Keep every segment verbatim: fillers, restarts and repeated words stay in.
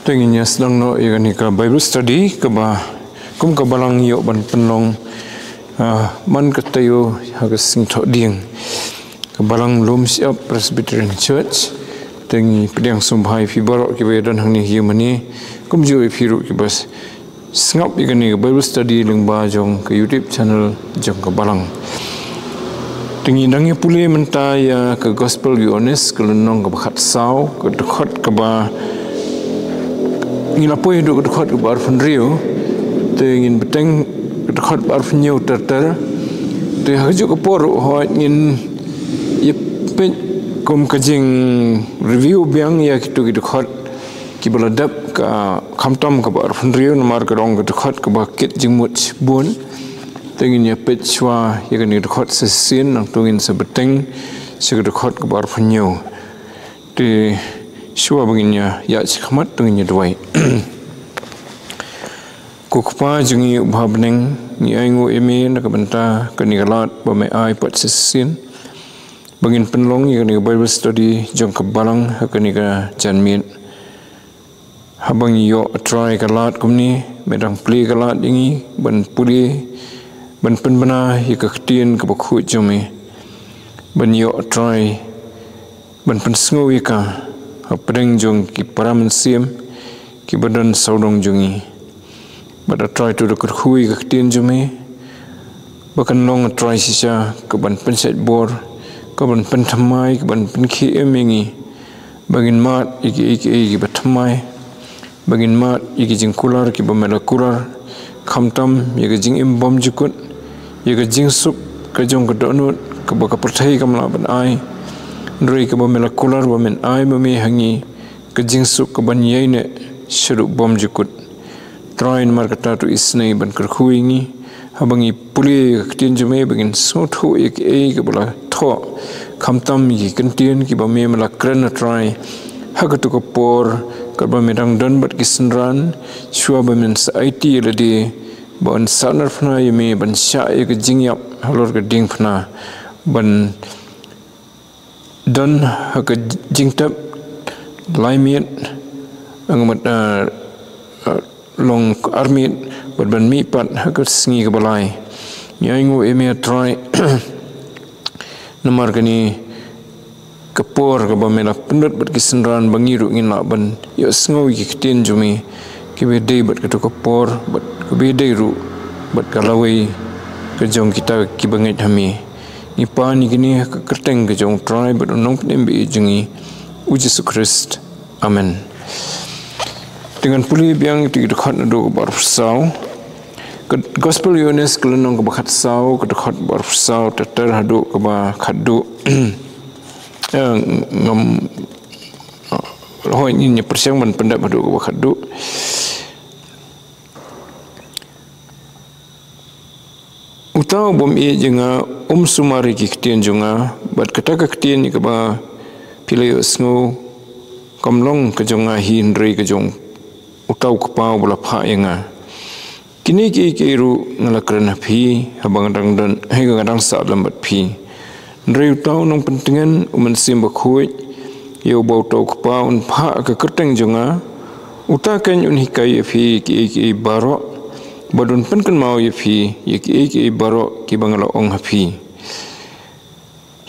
Te ngin ïa sdang noh ïa kane ka Bible study kaba kum ka balang ïoh ban pynlong, ah, man ka taïew ha ka Sngi Thohdieng. Ka balang Lum Shyiap Presbyterian Church. Te ngi pdiang sngewbha ïa phi baroh kiba ïa don hangne ha ïing mane, kumjuh ïa phi ruh kiba sngap ïa kane ka Bible study lyngba jong ka YouTube channel jong ka balang. Te ngi dang ïa pule mynta ïa ka Gospel Ïoannis ka lynnong kaba khatsaw, ka dkhot kaba ngi la poi haduh ka dkhot kaba arphew hynriew. Te ngin bteng ka dkhot ba arphew hynñiew ter ter. Te ha kajuh ka por ruh hooid ngin ïa peit kum ka jing review biang ïa kito ki dkhot kiba la dep, ka khamtam kaba arphew hynriew namar ka long ka dkhot kaba kit jingmut shibun. Te ngin ïa peit shuwa ïa kane ka dkhot sa shisien, nangta ngin sa bteng sha ka dkhot kaba arphew hynñiew. Te shuwa ba ngin ïa ïaid shakhmat to ngin ïa duwai. Ko Kpa jong ngi uba ha bneng, ngi ainguh ïa me na ka bynta kane ka lad ba me ai pat sa shisien ba ngin pynlong ïa kane ka Bible study jong ka balang ha kane ka janmiet. Haba ngi ïoh, A Trai, ka lad kumne, me dang plie ka lad ïa ngi ban pule, ban pynbna ïa ka ktien kaba khuid jong me, ban ïoh, A Trai, ban pynsngew ïa ka hapdeng jong ki para mynsiem kiba don sawdong jong ngi. Bad, A Trai, to da kyrkhu ïa ka ktien jong me ba kan long, A Trai, shisha kaban pynshait bor, kaban pynthymmai, kaban pynkhie im ïa ngi ba ngin mad ïa kiei kiei kiba thymmai, ba ngin mad ïa ki jingkular kiba me la kular, khamtam ïa ka jingim bymjukut, ïa ka jingsuk ka jong ka dohnud kaba ka pyrthei kam lah ban ai, hynrei kaba me la kular ba men ai ma me ha ngi, ka jingsuk kaban ïaineh shaduh bymjukut. Trai, namar kata to isynei ban kyrkhu ïa ngi haba ngi pule ïa ka ktien jong me, ba ngin sngewthuh ïa kiei kaba la thoh, khamtam ïa ki ktien kiba me, me la kren, A Trai, ha kato ka por katba me dang don bad ki synran, shuwa ba men sa aiti ïa lade ba yn sahnarphna ïa me, ban shah ïa ka jingïap halor ka diengphna, ban don ha ka jingtep lai miet, nga mut, ah, ah, long ar miet, bad ban mihpat ha ka sngi kaba lai. Ngi ainguh ïa me, A Trai, namar kane ka por kaba me la pynlut bad ki synran ba ngi ruh ngin lah ban ïohsngew ïa ki ktien jong me kiba dei bad kato ka por, bad kiba dei ruh bad ka lawei ka jong kita kiba ngeit ha me. Ngi pan ïa kine ha ka kyrteng ka jong U Trai bad U Nongpynim ba ïeit jong ngi, U Jisu Khrist. Amen. Te ngan pule biang ïa ki dkhot naduh kaba arphew saw. Ka Gospel Ïoannis ka lynnong kaba khatsaw, ka dkhot ba arphew saw ter ter haduh kaba khatduh. Eh, ngam, hooid, ngin ïa pyrshang ban pyndep haduh kaba khatduh. Uta u bym ïeit ïa nga um sumar ïa ki ktien jong nga, bad kata ka ktien ïa kaba phi la ïohsngew kam long ka jong nga hi, hynrei ka jong uta u Kpa uba la phah ïa nga. Kine kiei kiei ruh nga la kren ha phi haba nga dang don, haba nga dang sah lem bad phi. Hynrei uta u Nongpyntngen, U Mynsiem Bakhuid, ïa uba uta u Kpa un phah ha ka kyrteng jong nga, uta keiñ un hikai ïa phi kiei kiei baroh, bad un pynkynmaw ïa phi ïa kiei kiei baroh kiba nga la ong ha phi.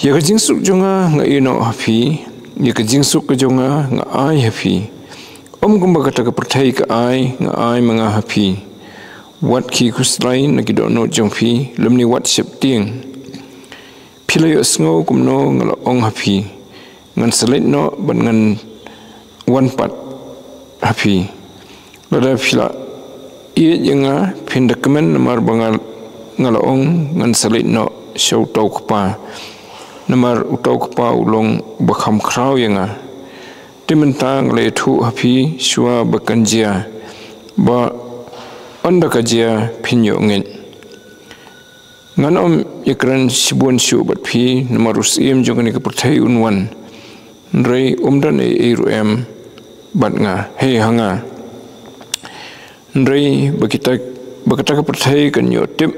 Ïa ka jingsuk jong nga nga ïehnoh ha phi, ïa ka jingsuk ka jong nga nga ai ha phi. Ym kumba kata ka pyrthei ka ai, nga ai ma nga ha phi. Wat khie khuslai na ki dohnud jong phi, lymne wat sheptieng. Phi la ïohsngew kumno nga la ong ha phi, ngan sa leit noh bad ngan wan pat ha phi. Lada phi la ïeit ïa nga, phin da kmen namar ba nga, nga la ong ngan sa leit noh sha uta u Kpa, namar uta u Kpa u long uba kham khraw ïa nga. Te mynta nga la ïathuh ha phi shuwa ba kan jia, ba ynda ka jia phin ïoh ngeit. Ngan ym ïakren shibun shuh bad phi, namar u syiem jong kane ka pyrthei un wan, hynrei um don ei ei ruh em bad nga, hei ha nga. Hynrei ba kita, ba kata ka pyrthei kan ïoh tip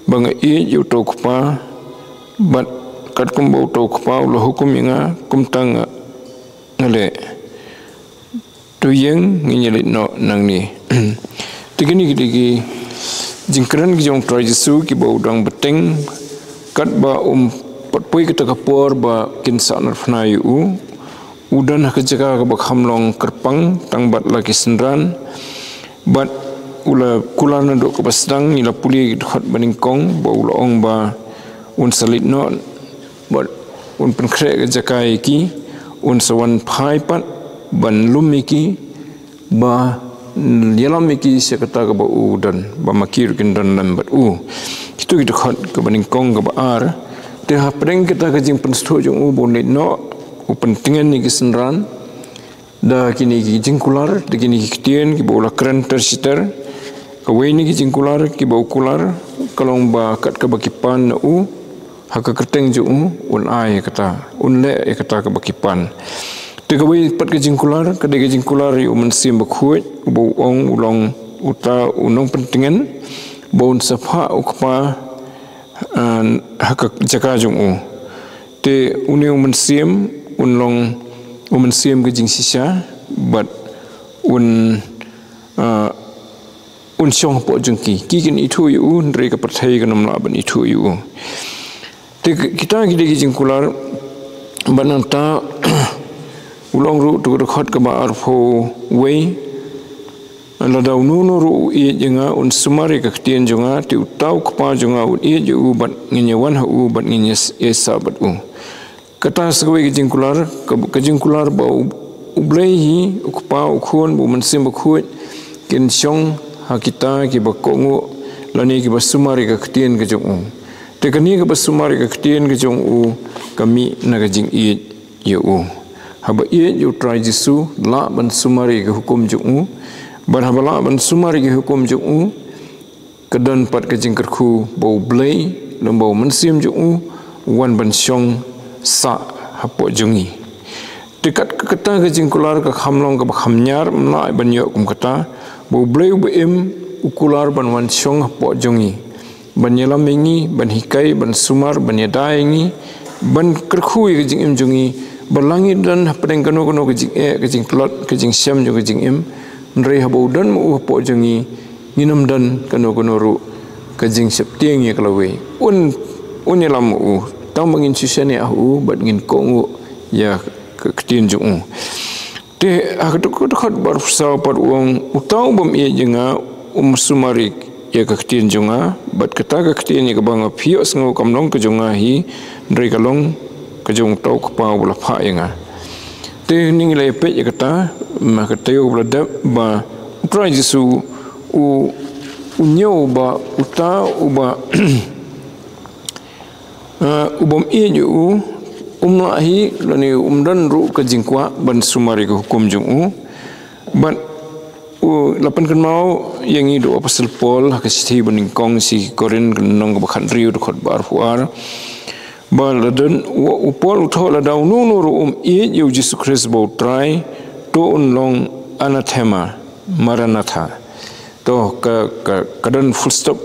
ba nga ïeit ïa uta u Kpa, bad katkum ba uta u Kpa u la hukum ïa nga, kumta nga, nga leh. To ïeng, ngin ïa leit noh nangne. Te kine ki dei ki jingkren ki jong u Trai Jisu kiba u dang bteng katba um pat poi kata ka por ba kin sahnarphna ïa u. U don ha ka jaka kaba kham long kyrpang tang bad la ki synran. Bad u la kular naduh kaba sdang, ngi la pule ki dkhot banyngkong ba u la ong ba un sa leit noh bad un pynkhreh ka jaka ïa ki, un sa wan phai pat ban lum ïa ki, ba ïalam ïa ki sha kata kaba u don, ba ma ki ruh kin don lem bad u. Kito ki dkhot kaba nyngkong, kaba ar. Te hapdeng kata ka jingpynsngewthuh jong u ba un leit noh, u pyntngen ïa ki synran da kine ki jingkular, da kine ki ktien kiba u la kren ter shi ter. Kawei na ki jingkular kiba u kular ka long ba kat kaba ki pan na u ha ka kyrteng jong u, un ai ïa kata, un leh ïa kata kaba ki pan. Te kawei pat ka jingkular ka dei ka jingkular ïa u Mynsiem Bakhuid, uba u ong u long uta u nongpyntngen ba un sa phah u Kpa, ah, ha ka jaka jong u. Te une u Mynsiem un long u Mynsiem ka jingshisha, bad un, ah, un shong hapoh jong ki. Ki kin ithuh ïa u, hynrei ka pyrthei kan ym lah ban ithuh ïa u. Te k-, kita ki dei ki jingkular. Bad nangta u la ong ruh, to ka dkhot kaba arphew wei, lada uno uno ruh u ïeit ïa nga un sumar ïa ka ktien jong nga, te uta u Kpa jong nga un ïeit ïa u bad ngin ïa wan ha u bad ngin ïa s-, ïa sah bad u. Kata sa kawei ka jingkular, ka, ka jingkular ba u, u Blei hi, u Kpa, u Khun, u Mynsiem Bakhuid kin shong ha kita kiba kohnguh lane kiba sumar ïa ka ktien ka jong u. Te kane kaba sumar ïa ka ktien ka jong u ka mih na ka jingïeit ïa u. Haba ïeit ïa u Trai Jisu, lah ban sumar ïa ki hukum jong u. Bad haba lah ban sumar ïa ki hukum jong u, ka don pat ka jingkyrkhu ba u Blei, lem bad u Mynsiem jong u, u wan ban shong sah hapoh jong ngi. Te kat ka kata ka jingkular ka kham long kaba kham ñiar, ym lah ban ïoh kum kata, ba u Blei uba im u kular ban wan shong hapoh jong ngi, ban ïalam ïa ngi, ban hikai, ban sumar, ban ïada ïa ngi, ban kyrkhu ïa ka jingim jong ngi, ba la ngi don hapdeng kano kano ka jingeh, ka jingtlot, ka jingshem jong ka jingim, hynrei haba u don ma u hapoh jong ngi, ngin ym don kano kano ruh ka jingsheptieng ïa ka lawei. Un, un ïalam ma u, tang ba ngin shu shaniah ha u bad ngin kohnguh ïa ka ktien jong u. Te ha ka dkhot, dkhot ba arphew saw pat u ong, uta u bym ïeit ïa nga um sumar ïa ka ktien jong nga, bad kata ka ktien ïa kaba nga pynïohsngew kam long ka jong nga hi, hynrei ka long ka jong uta u Kpa uba la phah ïa nga. Te ngi la ïa peit ïa kata, ma ka taïew ba la dep ba u Trai Jisu u, u ñiew ba uta uba, eh, u bym ïeit ïa u, um lah hi, lane um don ruh ka jingkwah ban sumar ïa ka hukum jong u. Bad u la pynkynmaw ïa ngi da u Apostol Paul ha ka shithi ba nyngkong sha ki Korinth, ka lynnong kaba khathynriew, dkhot ba arphew ar. Ba lada u, u Paul u thoh, lada uno uno ruh um ïeit ïa u Jisu Khrist ba u Trai, to un long anathema, Maranatha. To ka, ka, ka don full stop,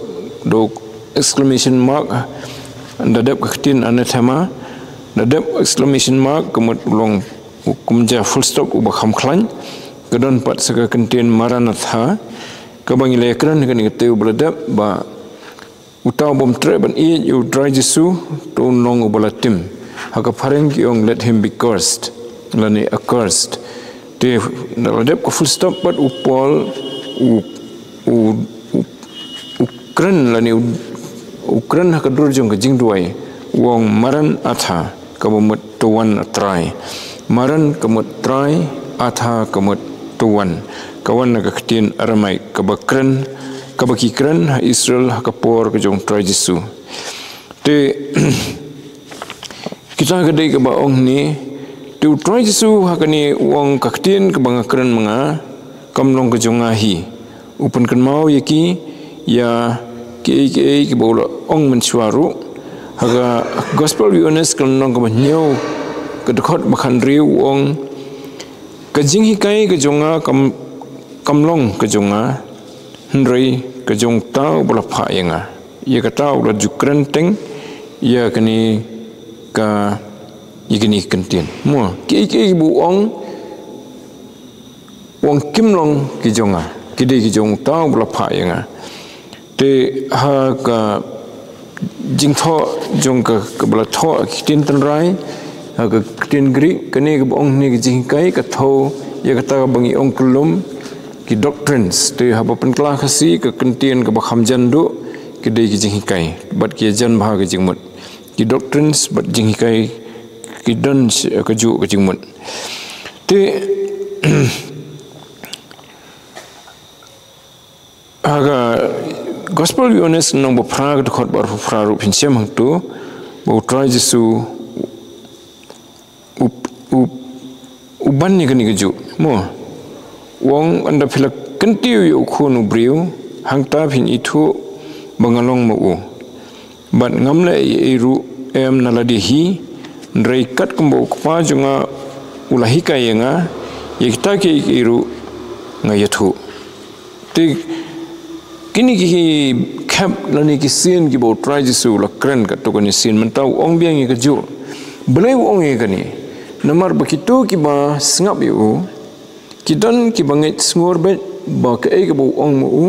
da u exclamation mark, da dep ka ktien anathema, da dep exclamation mark, ka mut u long u, kumjuh full stop uba kham khlaiñ, ka don pat sa ka kyntien Maranatha, kaba ngi la ïakren ha kane ka taïew ba la dep ba uta u bym treh ban ïeit ïa u Trai Jisu, to un long uba la tim. Ha ka phareng ki ong, "Let him be cursed," lane accursed. Te da la dep ka full stop pat u Paul u, u, u, u kren lane u, u kren ha ka dur jong ka jingduwai, u ong Maranatha, kaba mut to wan, a Trai. Maran ka mut Trai, Atha ka mut to wan. Ka wan na ka ktien Aramaic kaba kren, kaba ki kren ha Israel ha ka por ka jong u Trai Jisu. Te kita ka dei kaba ong hangne, te u Trai Jisu ha kane u ong, ka ktien kaba nga kren ma nga kam long ka jong nga hi. U pynkynmaw ïa ki ïa kiei kiei kiba u la ong mynshuwa ruh. Ha ka Gospel u Ïoannis ka lynnong kaba hynñiew, ka dkhot ba khathynriew, u ong, ka jinghikai ka jong nga kam, kam long ka jong nga, hynrei ka jong uta uba la phah ïa nga. Ïa kata u la ju kren teng ïa kane ka, ïa kane ka kyntien. Mo, kiei kiei kiba u ong, Ong kim long ki jong nga, ki dei ki jong uta uba la phah ïa nga. Te ha ka jingthoh jong ka, kaba la thoh ha ki ktien tynrai, ha ka ktien Greek, kane kaba ong hangne ka jinghikai, ka thew ïa kata kaba ngi ong kyllum ki doctrines. Te haba pynkylla Khasi, ka kyntien kaba kham jan duh, ki dei ki jinghikai bad ki jan bha ka jingmut. Ki doctrines bad jinghikai ki don sh-, kajuh ka jingmut. Te ha ka Gospel Ïoannis lynnong ba phra, ka dkhot ba arphew phra ruh phin shem hangto, ba U Trai Jisu u, u, u ban ïa kane kajuh, mo. U ong, ynda phi la kyntiew ïa u Khun u briew, hangta phin ithuh ba nga long ma u. Bad ngam leh ei ei ruh em na lade hi, hynrei katkum ba u Kpa jong nga u la hikai ïa nga, ïa kita kiei kiei ruh nga ïathuh. Te kine ki khep lane ki sien kiba U Trai Jisu u la kren, katto katne sien mynta u ong biang ïa kajuh. Balei u ong ïa kane? Namar ba kito kiba sngap ïa u ki don kiba ngeit sngur beit ba kaei kaba u ong ma u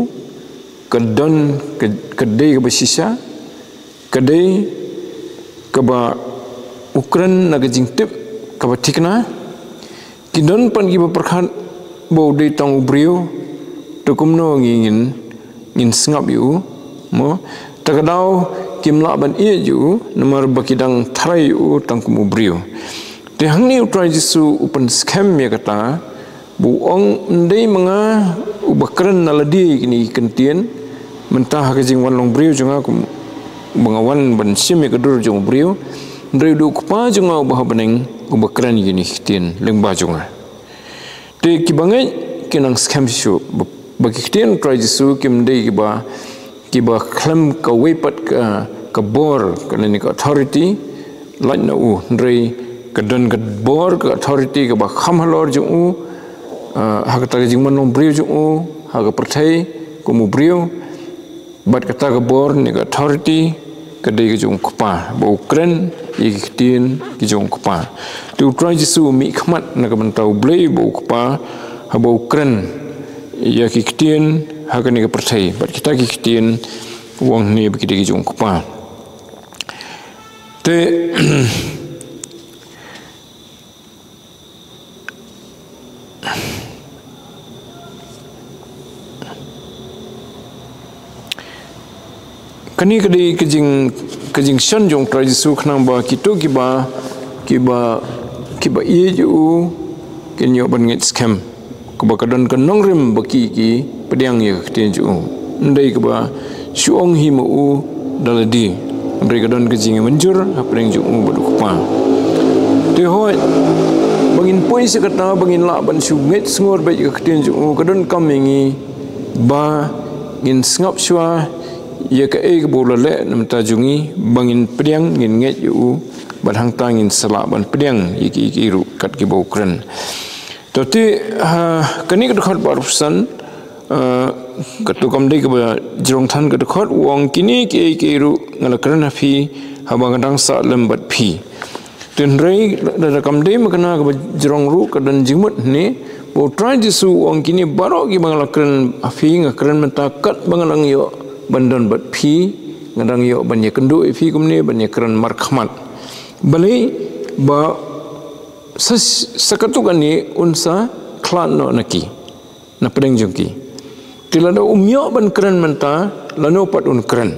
ka don ka, ka dei kaba shisha, ka dei kaba u kren na ka jingtip kaba thikna. Ki don pat kiba pyrkhat ba u dei tang u briew, te kumno ngi ngin, ngin sngap ïa u, mo? Ta ka daw kim lah ban ïeit ïa u, namar ba ki dang tharai ïa u tang kum u briew. Te hangne U Trai Jisu u pynskhem ïa kata, ba u ong, ym dei ma nga uba kren na lade kine ki kyntien, mynta ha ka jingwan long briew jong nga kum ba nga wan ban shim ïa ka dur jong u briew, hynrei u dei u Kpa jong nga uba ha bneng uba kren ïa kine ki ktien lyngba jong nga. Te kiba ngeit kin nang skhem shuh ba, ba ki ktien U Trai Jisu kim dei kiba, kiba khlem kawei pat ka, ka bor, ka lane ka authority lait na u, hynrei ka don ka bor, ka authority kaba kham halor jong u, ah, ha kata ka jingwan long briew jong u ha ka pyrthei kum u briew. Bad kata ka bor ne ka authority ka dei ka jong u Kpa, ba u kren ïa ki ktien ki jong u Kpa. Te U Trai Jisu u mihkhmat na ka bynta U Blei uba u Kpa, haba u kren ïa ki ktien ha kane ka pyrthei, bad kita ki ktien u ong hangne ba ki dei ki jong u Kpa. Te kane ka dei ka jing, ka jingshon jong U Trai Jisu, khnang ba kito kiba, kiba, kiba ïeit ïa u kin ïoh ban ngeit skhem, kaba ka don ka nongrim ba ki, ki pdiang ïa ka ktien jong u. Ym dei kaba shu ong hi ma u da lade, hynrei ka don ka jingmynjur hapdeng jong u bad u Kpa. Te hooid, ba ngin poi sha kata, ba ngin lah ban shu ngeit sngur beit ïa ka ktien jong u, ka donkam ïa ngi ba ngin sngap shuwa ïa kaei kaba u la leh na ka bynta jong ngi, ba ngin pdiang, ngin ngeit ïa u, bad hangta ngin sa lah ban pdiang ïa kiei kiei ruh kat kiba u kren. To te, ha kane ka dkhot ba arphew san, ah, katto kam dei kaba jrong than ka dkhot, u ong, kine kiei kiei ruh nga la kren ha phi haba nga dang sah lem bad phi. Te hynrei lada kam dei ma kane kaba jrong ruh, ka don jingmut hangne ba U Trai Jisu u ong, kine baroh kiba nga la kren ha phi, nga kren mynta kat ba nga dang ïoh ban don bad phi, nga dang ïoh ban ïakynduh ïa phi kumne, ban ïakren markhmat. Balei? Ba sa, sa katto katne un sa khlad noh na ki, na pdeng jong ki. Te lada um ïoh ban kren mynta, lano pat un kren?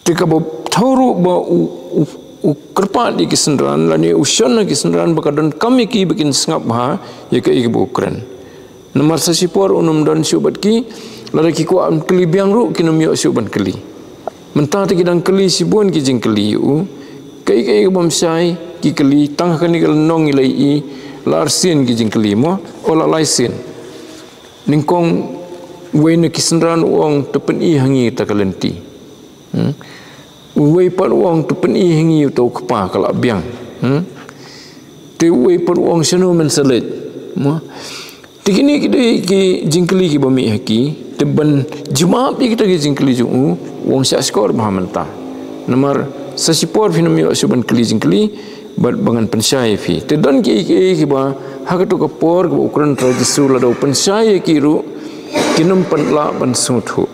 Te kaba thew ruh ba u, u, u kyrpad ïa ki synran, lane u shon ïa ki synran ba ka donkam ïa ki ba kin sngap bha ïa kaei kaba u kren. Namar sa shipor un ym don shuh bad ki, lada ki kwah ban kylli biang ruh kin ym ïoh shuh ban kylli. Mynta te ki dang kylli shibun ki jingkylli ïa u. Kaei kaei ka bym shai ki kylli, tang ha kane ka lynnong ngi la ïohi la arsien ki jingkylli, mo, o la lai sien. Nyngkong uwei na ki synran u ong, to pyni ha ngi kata ka lynti. Hmm? Uwei pat u ong, to pyni ha ngi uta u kpa ka la biang. Hmm? Te uwei pat u ong, shano men sa leit? Mo? Te kine ki dei ki jingkylli kiba mih ha ki, te ban jubab ïa kita ki jingkylli jong u, u ong, shah shkor bha mynta. Namar sa shipor phin ym ïoh shuh ban kylli jingkylli, bad ba ngan pynshai ïa phi. Te don kiei kiei kiba Ha katu ka por kaba u kren Trai Jisu, lada u pynshai ïa ki ruh, kin ym pat lah ban sngewthuh.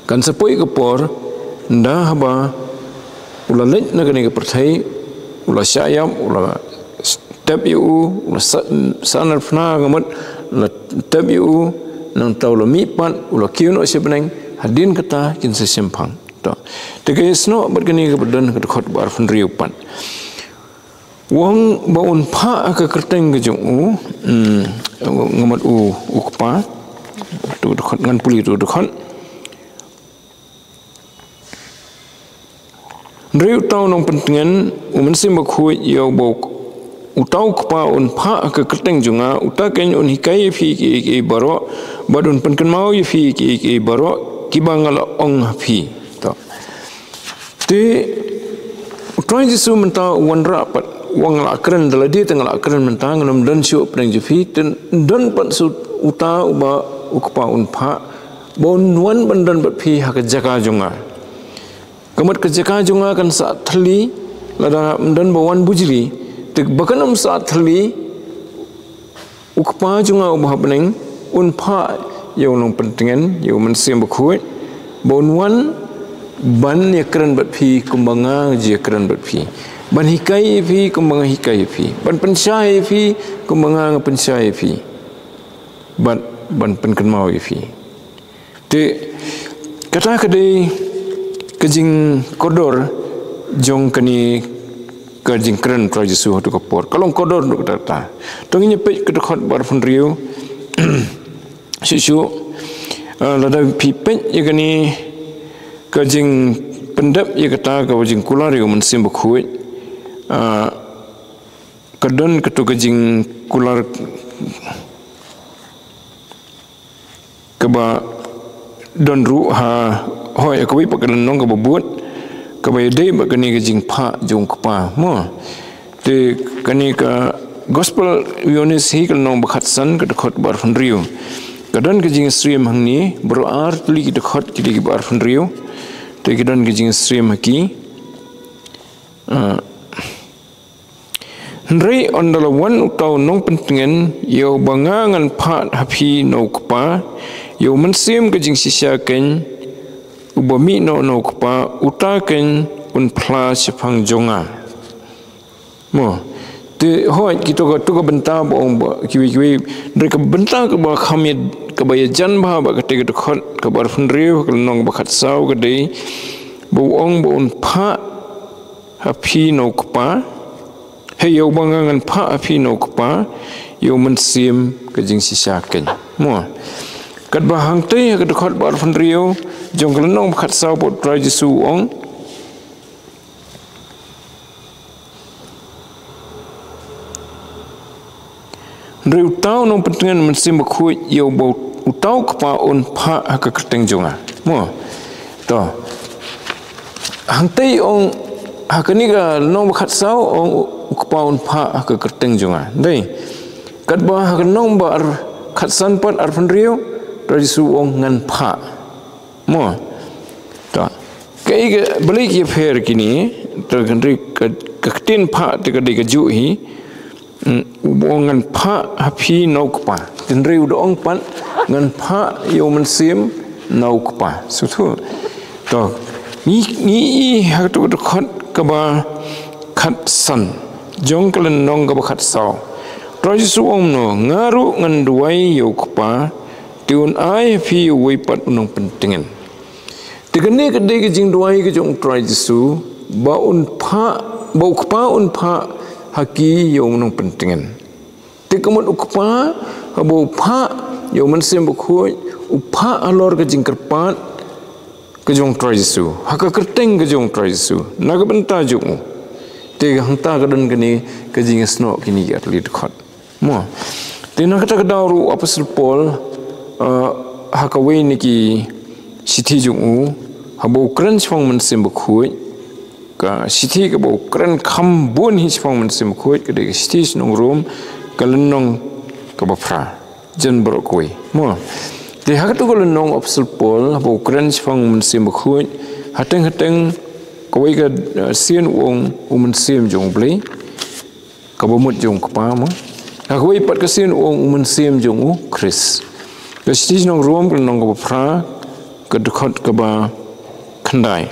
Kan sa poi ka por, ynda haba u la leit na kane ka pyrthei, u la shah ïap, u la tep ïa u, u la sa-, sahnarphna, ka mut, la tep ïa u, nangta u la mih pat, u la kiew noh sha bneng, hadien kata kin sa shemphang. To. Te ka ïasnoh bad kane kaba don ha ka dkhot ba arphew hynriew pat. U ong ba un phah ha ka kyrteng ka jong u, mm, nga mut u, u Kpa, tu dkhot, ngan pule tu dkhot. Hynrei uta u nongpyntngen, u Mynsiem Bakhuid, ïa uba u, uta u Kpa un phah ha ka kyrteng jong nga, uta keiñ un hikai ïa phi kiei kiei baroh, bad un pynkynmaw ïa phi kiei kiei baroh kiba nga la ong ha phi. To. Te u Trai Jisu mynta u wanrah pat, u ong nga la kren da lade, te nga la kren mynta, ngan ym don shuh hapdeng jong phi, te don pat shuh uta uba u Kpa un phah, ba un wan ban don bad phi ha ka jaka jong nga. Ka mut ka jaka jong nga kan sah thylli, lada ym don ba wan bujli, te ba kan ym sah thylli, u Kpa jong nga uba ha bneng un phah ïa u nongpyntngen, ïa u Mynsiem Bakhuid, ba un wan ban ïakren bad phi kumba nga ju ïakren bad phi. Ban hikai ïa phi kumba nga hikai ïa phi. Ban pynshai ïa phi kumba nga nga pynshai ïa phi. Bad ban pynkynmaw ïa phi. Te kata ka dei ka jingkordor jong kane ka jingkren Trai Jisu ha katu ka por. Ka long kordor ruh kata kata. To ngin ïa peit ka dkhot ba arphew hynriew. Shuh shuh, ah, lada phi peit ïa kane ka jingpyndep ïa kata ka jingkular ïa u Mynsiem Bakhuid. Ah, ka don katu ka jingkular kaba don ruh ha, hooid, kawei pat ka lynnong kaba bud, kaba ïadei bad kane ka jingphah jong u Kpa, mo. Te kane ka Gospel u Ïoannis hi ka lynnong ba khatsan ka dkhot ba arphew hynriew. Ka don ka jingsyriem hangne, baroh ar tylli ki dkhot ki dei kiba arphew hynriew. Te ki don ka jingsyriem ha ki. Ah, Hynrei ynda la wan uta u nongpyntngen, ïa uba nga ngan phah ha phi na u Kpa, ïa u Mynsiem ka jingshisha keiñ, uba mih noh na u Kpa, uta keiñ un phla shaphang jong nga. Mo. Te hooid, kito ka, tu ka bynta ba ong ba kiwei kiwei, hynrei ka bynta kaba kham ïa, kaba ïajan bha bad kata ka dkhot kaba arphew hynriew, ka lynnong ba khatsaw ka dei ba u ong ba un phah ha phi na u Kpa, hei, ïa uba nga ngan phah ha phi na u Kpa, ïa u Mynsiem ka jingshisha keiñ. Mo. Katba hangtei ha ka dkhot ba arphew hynriew jong ka lynnong ba khatsaw ba u Trai Jisu u ong. Hynrei uta u nongpyntngen, u Mynsiem Bakhuid, ïa uba uta u Kpa un phah ha ka kyrteng jong nga. Mo. To. Hangtei ong ha kane ka lynnong ba khatsaw ong u Kpa un phah ha ka kyrteng jong nga. Dei. Katba ha ka lynnong ba ar khatsan pat arphew hynriew, Trai Jisu u ong ngan phah. Mo. To. Kaei ka, balei ki pher kine, to, hynrei ka, ka ktien phah te ka dei kajuh hi. Mm, u ong ngan phah ha phi na u Kpa. Hynrei u da ong pat ngan phah ïa u Mynsiem na u Kpa. Sngewthuh. To, ngi, ngi i ha katu ka dkhot kaba khatsan jong ka lynnong kaba khatsaw. Trai Jisu u ong kumno, nga ruh ngan duwai ïa u Kpa, te un ai ha phi uwei pat u nongpyntngen. Te kane ka dei ka jingduwai ka jong u Trai Jisu, ba un phah, ba u Kpa un phah ha ki ïa u nongpyntngen. Te ka mut u Kpa, haba u phah ïa u Mynsiem Bakhuid, u phah halor ka jingkyrpad ka jong u Trai Jisu, ha ka kyrteng ka jong u Trai Jisu, na ka bynta jong u. Te hangta ka don kane ka jingïasnoh kine ki artylli dkhot. Mo. Te na kata ka daw ruh u Apostol Paul, ah, ha kawei na ki shithi jong u, haba u kren shaphang u Mynsiem Bakhuid, ka shithi kaba u kren kham bun hi shaphang u Mynsiem Bakhuid, ka dei ka shithi sha ki nong Rom, ka lynnong kaba phra. Jan baroh kawei. Mo. Te ha katu ka lynnong u Apostol Paul, haba u kren shaphang u Mynsiem Bakhuid, hateng hateng kawei ka, ah, sien u ong u Mynsiem jong u Blei. Kaba mut jong u Kpa mo. Ha kawei pat ka sien u ong u mynsiem jong u Khrist. Ka shithi sha ki nong Rom ka lynnong kaba phra, ka dkhot kaba khyndai.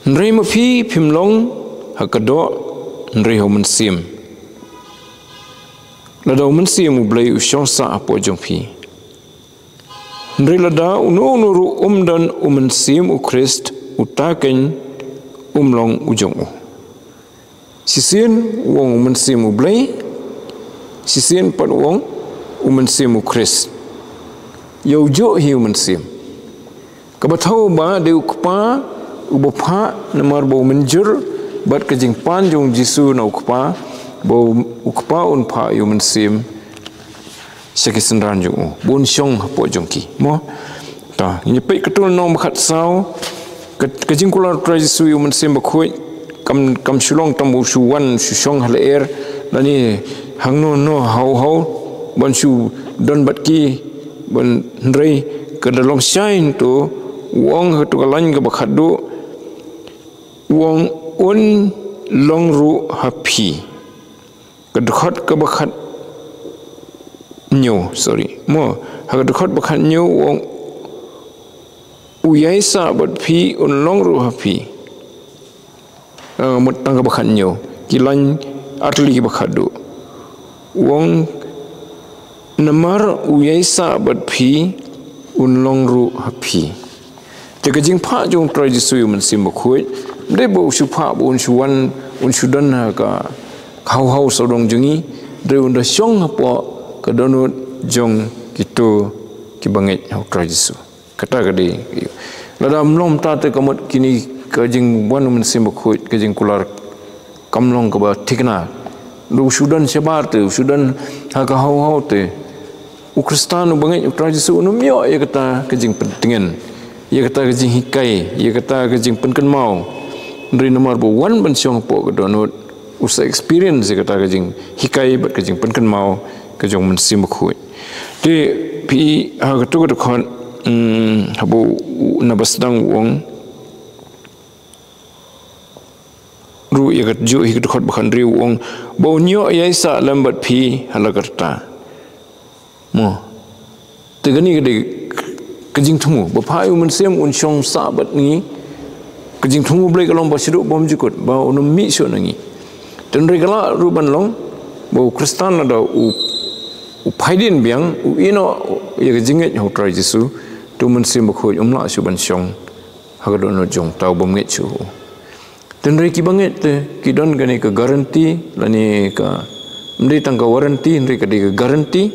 Hynrei ma phi phim long ha ka doh, hynrei ha u mynsiem. Lada u mynsiem u Blei u shong sah hapoh jong phi. Hynrei lada uno uno ruh um don u mynsiem u Khrist, uta keiñ um long u jong u. Shisien u ong u mynsiem u Blei, shisien pat u ong u mynsiem u Khrist. Ïa u juh hi u mynsiem. Kaba thaw ba dei u Kpa uba phah, namar ba u mynjur bad ka jingpan jong u Jisu na u Kpa, ba u Kpa un phah ïa u mynsiem sha ki synran jong u, ba un shong hapoh jong ki. Mo? Ta, ngi peit katto lynnong ba khatsaw, ka, ka jingkular u Trai Jisu ïa u Mynsiem Bakhuid, kam, kam shu long tang ba u shu wan, shu shong ha lyer, lane hangno no haw haw, ban shu don bad ki, ban hynrei, ka da long shai hangto, u ong ha kato ka lain kaba khatduh, u ong un long ruh ha phi. Ka dkhot kaba khathynñiew, sorry. Mo, ha ka dkhot ba khathynñiew u ong u ïai sah bad phi un long ruh ha phi. Ah, mut tang kaba khathynñiew. Ki lain artylli kiba khatduh. U ong namar u ïai sah bad phi un long ruh ha phi. Te ka jingphah jong u Trai Jisu ïa u Mynsiem Bakhuid, dei ba u shu phah ba un shu wan, un shu don ha ka haw haw sawdong jong ngi, dei un da shong hapoh ka dohnud jong kito kiba ngeit ha u Trai Jisu. Kata ka dei. Lada ym long kumta te ka mut kine ka jingwan u Mynsiem Bakhuid, ka jingkular kam long kaba thikna. U shu don shabar te, u shu don ha ka haw haw te. U Khristan uba ngeit u Trai Jisu un ym ïoh ïa kata ka jingpyntngen, ïa kata ka jinghikai, ïa kata ka jingpynkynmaw. Hynrei namar ba u wan ban shong hapoh ka dohnud, u sa experience ïa kata ka jinghikai bad ka jingpynkynmaw ka jong u Mynsiem Bakhuid. Te phi ha kato ka dkhot, mm, haba u, u, naba sdang u ong ruh ïa kajuh hi ka dkhot ba khathynriew u ong ba un ïoh ïai sah lem bad phi ha la ka rta. Mo. Te kane ka dei ka jingthmu ba phah ïa u Mynsiem un shong sah bad ngi. Ka jingthmu Blei ka long ba shaduh bymjukut ba un ym mih shuh na ngi. Te hynrei ka lah ruh ban long ba u Khristan lada u, u phaidien biang, u ïehnoh ïa ka jingngeit ha u Trai Jisu, te u Mynsiem Bakhuid um lah shuh ban shong ha ka dohnud jong uta u bym ngeit shuh. Te hynrei kiba ngeit te ki don kane ka guarantee, lane ka, ym dei tang ka warranty, hynrei ka dei ka guarantee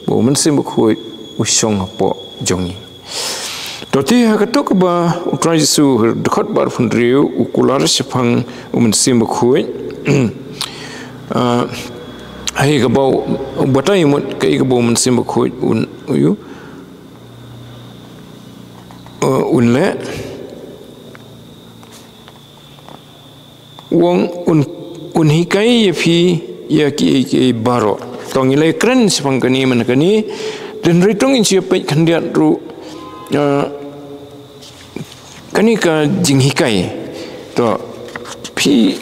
ba u Mynsiem Bakhuid u shong hapoh jong ngi. To te ha kato kaba u Trai Jisu, dkhot ba arphew hynriew, u kular shaphang u Mynsiem Bakhuid. Ah, ha kaba u batai mut kaei kaba u Mynsiem Bakhuid un, u, uh, un leh. U ong un, un hikai ïa phi ïa kiei kiei baroh. To ngi la kren shaphang kane mynne kane. Te hynrei to ngin sa ïa peit khyndiat ruh, ah, kane ka jinghikai. To phi,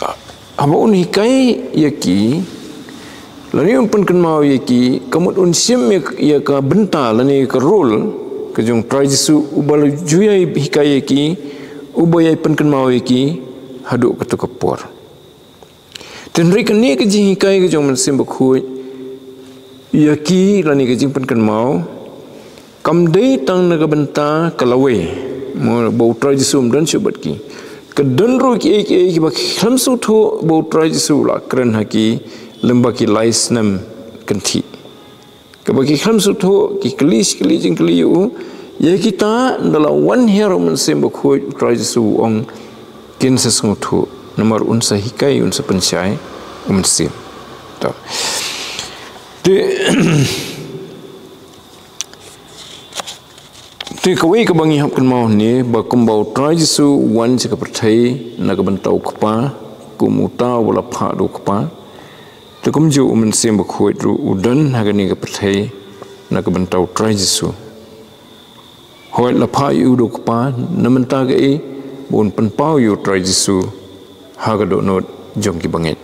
ah, haba un hikai ïa ki, lane un pynkynmaw ïa ki, ka mut un shim ïa, ïa ka bynta lane ka role ka jong u Trai Jisu uba la ju ïai hikai ïa ki, uba ïai pynkynmaw ïa ki haduh kato ka por. Te hynrei kane ka jinghikai ka jong u Mynsiem Bakhuid ïa ki lane ka jingpynkynmaw, kam dei tang na ka bynta ka lawei, mo, ba u Trai Jisu um don shuh bad ki. Ka don ruh kiei kiei kiba ki khlem sngewthuh ba u Trai Jisu u la kren ha ki lymne ki lai snem kynthih. Kaba ki khlem sngewthuh, ki kylli shi kylli jingkylli ïa u. Ïa kita ynda la wan hiar u Mynsiem Bakhuid, u Trai Jisu u ong kin sa sngewthuh. Namar un sa hikai, un sa pynshai u Mynsiem. To. Te, te kawei kaba ngi hap kynmaw hangne ba kumba u Trai Jisu u wan sha ka pyrthei na ka bynta u Kpa, kum uta uba la phah da u Kpa. Te kumjuh u Mynsiem Bakhuid ruh u don ha kane ka pyrthei na ka bynta u Trai Jisu. Hooid la phah ïa u da u Kpa, na mynta kaei, ba un pynpaw ïa u Trai Jisu ha ka dohnud jong ki bangeit.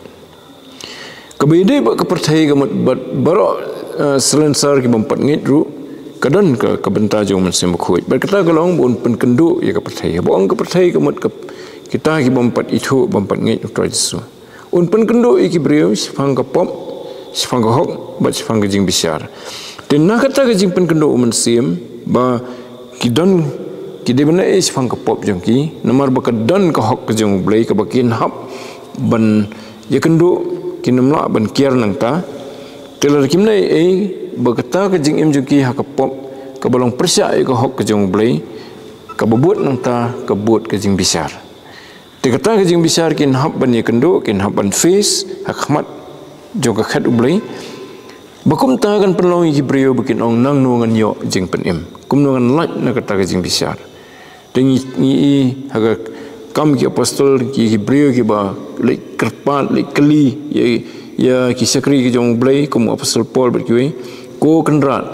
Kaba ïadei bad ka pyrthei ka mut bad baroh, eh, salonsar ki bym pat ngeit ruh, ka don ka, ka bynta jong u Mynsiem Bakhuid. Bad kata ka long ba un pynkynduh ïa ka pyrthei. Ba ong ka pyrthei ka mut ka, kita ki bym pat ithuh, bym pat ngeit u Trai Jisu. Un pynkynduh ïa ki briew shaphang ka pop, shaphang ka hok, bad shaphang ka jingbishar. Te na kata ka jingpynkynduh u Mynsiem, ba ki don, ki dei ban ïeh shaphang ka pop jong ki, namar ba ka don ka hok ka jong u Blei, kaba kin hap ban ïakynduh, kin ym lah ban kiar nangta. Te lada kim ïeh, ba kata ka jingim jong ki ha ka pop, kaba long pyrshah ïa ka hok ka jong u Blei, kaba bud nangta, ka bud ka jingbishar. Te kata ka jingbishar kin hap ban ïakynduh, kin hap ban face, ha khmat jong ka khet u Blei. Ba kumta kan pynlong ïa ki briew ba kin ong nangno ngan ïoh jingpynim. Kumno ngan lait na kata ka jingbishar. Te ngi, ngi i ha ka Kam ki Apostol ki, ki briew kiba leit kyrpad, leit kylli ïa, ïa ki shakri ki jong u Blei kum u Apostol Paul bad kiwei. Ko Kynrad,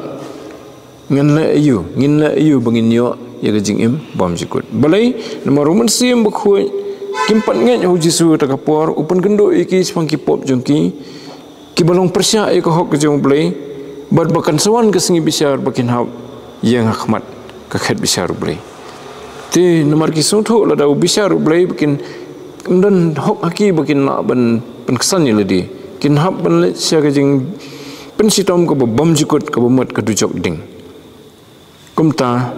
ngan leh aïu, ngin leh aïu ba ngin ïoh ïa ka jingim bymjukut. Balei, namar u Mynsiem Bakhuid, kim pat ngeit ha u Jisu ta ka por, u pynkynduh ïa ki shaphang ki pop jong ki, kiba long pyrshah ïa ka hok ka jong u Blei, bad ba kan sa wan ka sngi bishar ba kin hap ïeng ha khmat ka khet bishar u Blei. Te namar ki sngewthuh lada u bishar u Blei ba kin ym don hok ha ki ba kin lah ban pynksan ïa lade. Kin hap ban leit sha ka jingpynshitom kaba bymjukut kaba mut ka dujok ding. Kumta,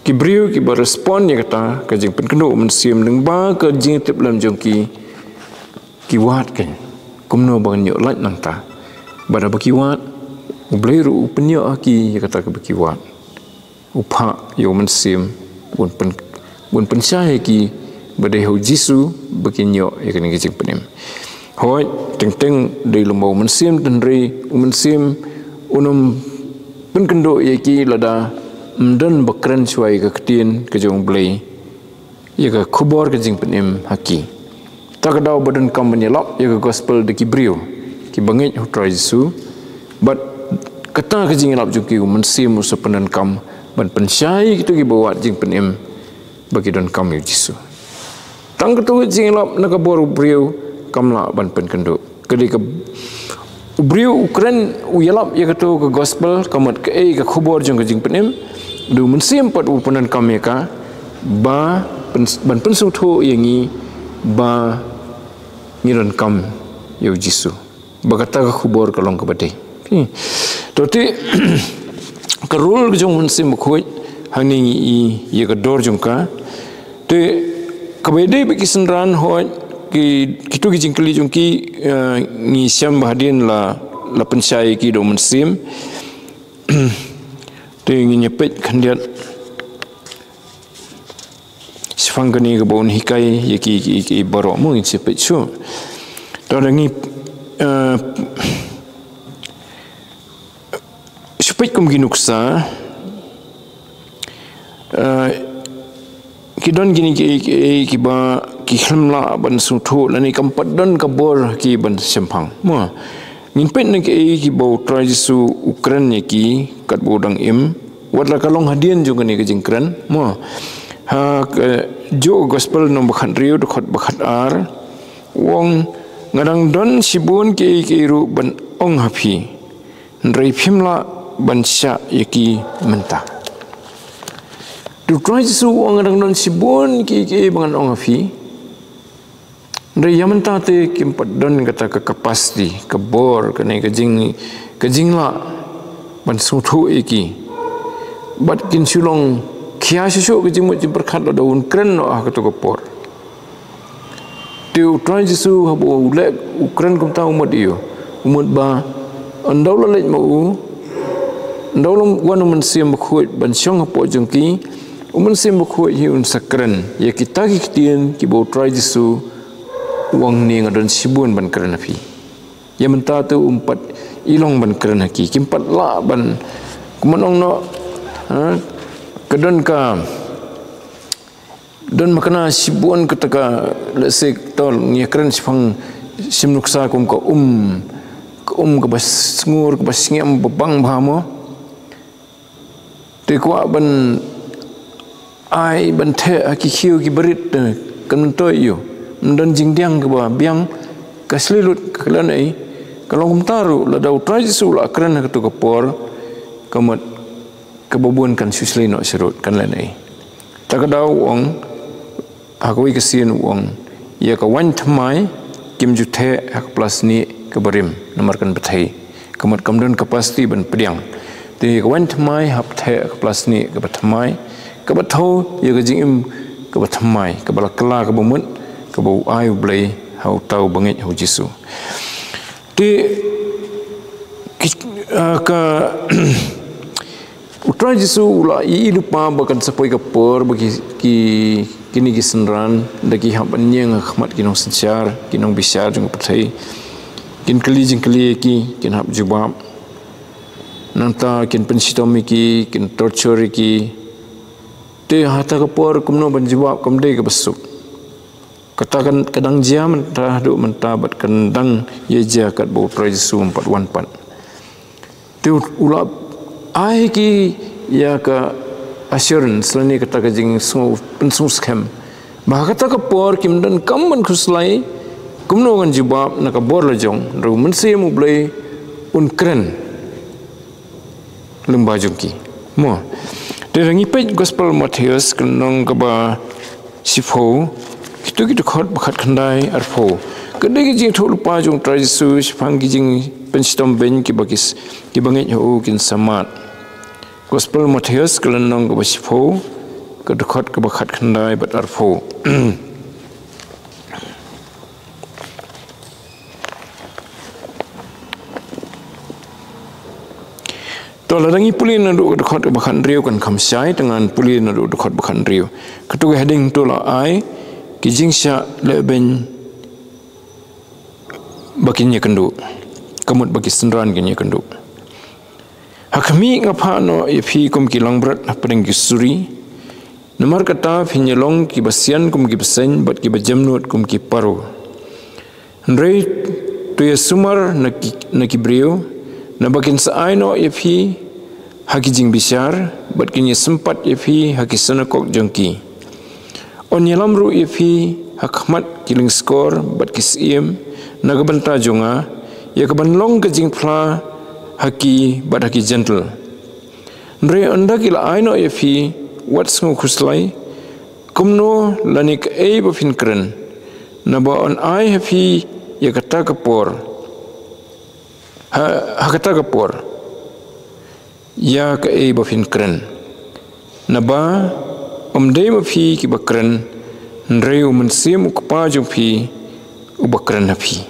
ki briew kiba respond ïa kata ka jingpynkynduh u Mynsiem lyngba ka jingtiplem jong ki, ki wad kein. Kumno ba ngan ïoh lait nangta. Bad haba ki wad, u Blei ruh u pynïoh ha ki ïa kata kaba ki wad. U phah ïa u Mynsiem, un pyn, un pynshai ïa ki, ba dei ha u Jisu ba kin ïoh ïa kane ka jingpynim. Hooid, teng teng dei lem bad u Mynsiem, hynrei u Mynsiem un ym pynkynduh ïa ki lada ym don ba kren shuwa ïa ka ktien ka jong u Blei, ïa ka khubor ka jingpynim ha ki. Ta ka daw ba donkam ban ïalap ïa ka gospel da ki briew kiba ngeit ha u Trai Jisu. Bad kata ka jingïalap jong ki u Mynsiem u sa pyndonkam ban pynshai ïa kito kiba wad jingpynim ba ki donkam ïa u Jisu. Tang kato ka jingïalap na ka bor u briew kam lah ban pynkynduh. Ka dei ka u briew u kren u ïalap ïa kato ka gospel, ka mut kaei ka khubor jong ka jingpynim, da u Mynsiem pat u pyndonkam ïa ka, ba pyns-, ban pynsngewthuh ïa ngi ba ngi donkam ïa u Jisu. Ba kata ka khubor ka long kaba dei. Phi. To te, ka role ka jong u Mynsiem Bakhuid, hangne ngi i ïa ka dor jong ka. Te, kaba ïadei bad ki synran hooid, ki, kito ki jingkylli jong ki, eh, ngi shem ba hadien la, la pynshai ïa ki da u Mynsiem. Te ngin ïa peit khyndiat. Shaphang kane kaba un hikai ïa ki, ki, ki baroh mo ngin sa peit shuh. To da ngi, eh, shu peit kum ki nuksa, eh, ki don kine ki, ki, kiba ki khlem lah ban sngewthuh lane kam pat don ka bor ki ban shemphang. Mo. Ngin peit na kiei kiba u Trai Jisu u kren ïa ki katba u dang im. Wat la ka long hadien jong kane ka jingkren. Mo. Ha ka, jong ka gospel nong ba khathynriew dkhot ba khatar. U ong nga dang don shibun kiei kiei ruh ban ong ha phi. Hynrei phim lah ban shah ïa ki mynta. Te u Trai Jisu u ong nga dang don shibun kiei kiei ba ngan ong ha phi. Hynrei ïa mynta te kim pat don kata ka capacity, ka bor, kane ka jing, ka jinglah ban sngewthuh ïa ki. Bad kin shu long khia shuh shuh ka jingmut jingpyrkhat lada un kren noh ha kato ka por. Te u Trai Jisu haba u leh u kren kumta u mut ïa u. U mut ba ynda u la leit ma u, ynda u la wan u Mynsiem Bakhuid ban shong hapoh jong ki, u Mynsiem Bakhuid hi un sa kren ïa kita ki ktien kiba u Trai Jisu u ong ne nga don shibun ban kren ha phi. Ïa mynta te um pat i long ban kren ha ki, kim pat lah ban, kumno ong noh, ha, ka don ka don makna shibun kata ka, let's say, to ngi kren shaphang shim nuksa kum ka um, ka um kaba sngur, kaba sngem, ba bang bha mo. Te kwah ban ai ban theh ha ki khiew ki barit te kan myntoi ïa u. Ym don jingdiang kaba biang, ka shlei lut ka khlem ei. Ka long kumta ruh, lada u Trai Jisu u la kren ha katu ka por, ka mut kaba bun kan shu shlei noh sharud, kan lehnohei. Ta ka daw u ong, ha kawei ka sien u ong, ïa ka waiñ thymmai, kim ju theh ha ka pla snieh kaba rim, namar kan bthei. Ka mut kam don capacity ban pdiang. Te ïa ka waiñ thymmai hap theh ha ka pla snieh kaba thymmai, kaba thew ïa ka jingim kaba thymmai, kaba la kylla kaba mut, kaba u ai u Blei ha uta uba ngeit ha u Jisu. Te ki, ah, ka u Trai Jisu u la ïohi lypa ba kan sa poi ka por ba ki, ki, kine ki synran da ki hap ban ïeng ha khmat ki nongsynshar, ki nongbishar jong ka pyrthei. Kin kylli jingkylli ïa ki, kin hap jubab. Nangta kin pynshitom ïa ki, kin torture ïa ki. Te hata ka por kumno ban jubab, kam dei kaba suk. Kata kan, ka dang jia mynta haduh mynta bad kan dang ïa jia katba u Trai Jisu um pat wan pat. Te u, u la ai ki ïa ka assurance lane kata ka jingsngew, pynsngewskhem. Ba ha kata ka por kim donkam ban khuslai kumno ngan jubab na ka bor la jong, hynrei u Mynsiem u Blei un kren lyngba jong ki. Mo. Te lada ngi peit Gospel Mathaios ka lynnong kaba shiphew, kito ki dkhot ba khatkhyndai arphew. Ka dei ka jingïathuhlypa jong u Trai Jisu shaphang ki jingpynshitom beiñ kiba ki s-, kiba ngeit ha u kin sa mad. Gospel Mathaios ka lynnong kaba shiphew, ka dkhot kaba khatkhyndai bad arphew. To, lada ngi pule naduh ka dkhot ba khathynriew kan kham shai, te ngan pule naduh dkhot ba khathynriew. Kato ka heading to la ai, ki jingshah lehbeiñ ba kin ïakynduh. Ka mut ba ki synran kin ïakynduh. Ha khmih, nga phah noh ïa phi kum ki langbrot hapdeng ki suri. Namar kata phin ïalong kiba sian kum ki bseiñ bad kiba jemnud kum ki paro. Hynrei to ïasumar na ki, na ki briew, naba kin sa ai noh ïa phi ha ki jingbishar, bad kin ïasympat ïa phi ha ki synagog jong ki. Un ïalam ruh ïa phi ha khmat ki lyngskor bad ki syiem na ka bynta jong nga, ïa kaban long ka jingphla ha ki bad ha ki jentil. Hynrei ynda ki la ai noh ïa phi, wat sngew khuslai kumno lane kaei ba phin kren, naba yn ai ha phi ïa kata ka por, ha, ha kata ka por ïa kaei ba phin kren. Naba ym dei ma phi kiba kren, hynrei u Mynsiem u Kpa jong phi uba kren ha phi.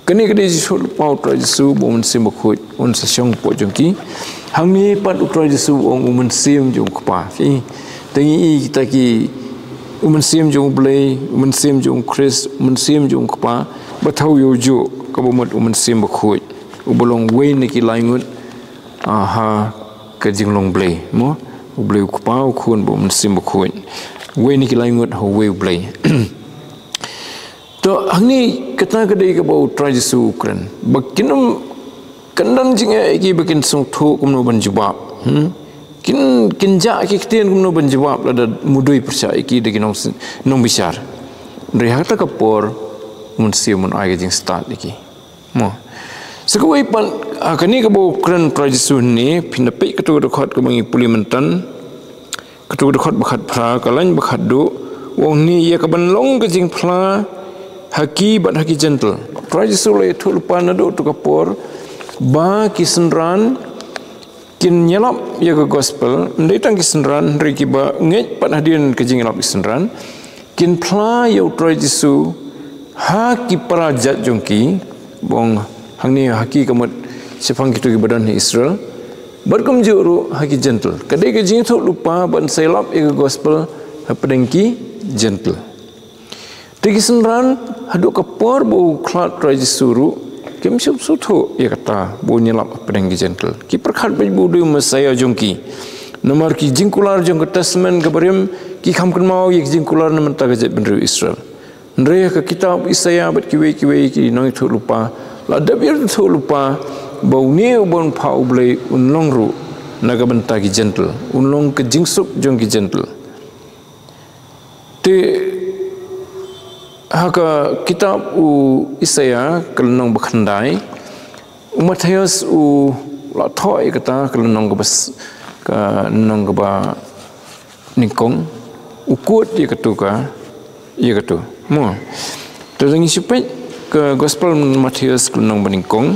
Kane ka dei ka jingïathuhlypa u Trai Jisu ba u Mynsiem Bakhuid un sa shong hapoh jong ki. Hangne pat u Trai Jisu u ong u Mynsiem jong u Kpa. Te ngi i kita ki, u Mynsiem jong u Blei, u Mynsiem jong u Khrist, u Mynsiem jong u Kpa, ba thew ïa u juh, kaba mut u Mynsiem Bakhuid, uba long uwei na ki lai ngut, ah, ha ka jinglong Blei, mo? U Blei u Kpa, u Khun bad u Mynsiem Bakhuid. Uwei na ki lai ngut ha uwei u Blei. To, hangne kata ka dei kaba u Trai Jisu u kren. Ba kin ym, kan don jingeh ïa ki ba kin sngewthuh kumno ban jubab. Hmm? Kin, kin jah ki ktien kumno ban jubab lada mudui pyrshah ïa ki da ki nong, nongbishar. Hynrei ha kata ka por, u Mynsiem un ai ka jingstad ïa ki. Mo. Sa kawei pat, ah, kane kaba u kren u Trai Jisu hangne, phin da peit kato ka dkhot kaba ngi pule mynta. Kato ka dkhot ba khatphra, ka lain ba khatduh, u ong hangne ïa kaban long ka jingphla ha ki bad ha ki jentil. U Trai Jisu u la ïathuhlypa naduh kato ka por, ba ki synran kin ïalap ïa ka gospel, ym dei tang ki synran, hynrei kiba ngeit pat hadien ka jingïalap ki synran, kin phla ïa u Trai Jisu ha ki para jait jong ki, ba ong hangne ha ki ka mut shaphang kito kiba don ha Israel, bad kumjuh ruh ha ki jentil. Ka dei ka jingïathuhlypa ban sa ïalap ïa ka gospel hapdeng ki jentil. Te ki synran, haduh ka por ba u khlad Trai Jisu ruh, kim shym sngewthuh ïa kata ba un ïalap hapdeng ki jentil. Ki pyrkhat beit ba u dei u Messaïah jong ki. Namar ki jingkular jong ka Testament kaba rim, ki kham kynmaw ïa ki jingkular na ka bynta ka jaitbynriew Israel. Hynrei ha ka kitab Isaïah bad kiwei kiwei ki nongïathuhlypa la dep ïathuhlypa ba une uba un phah u Blei un long ruh na ka bynta ki jentil, un long ka jingsuk jong ki jentil. Te ha ka kitab u Isaïah ka lynnong ba khyndai, U Mathaios u la thoh ïa kata ka lynnong kaba s-, ka lynnong kaba nyngkong, u kut ïa katu ka, ïa katu. Mo. Te lada ngi shu peit ka Gospel Mathaios ka lynnong ba nyngkong.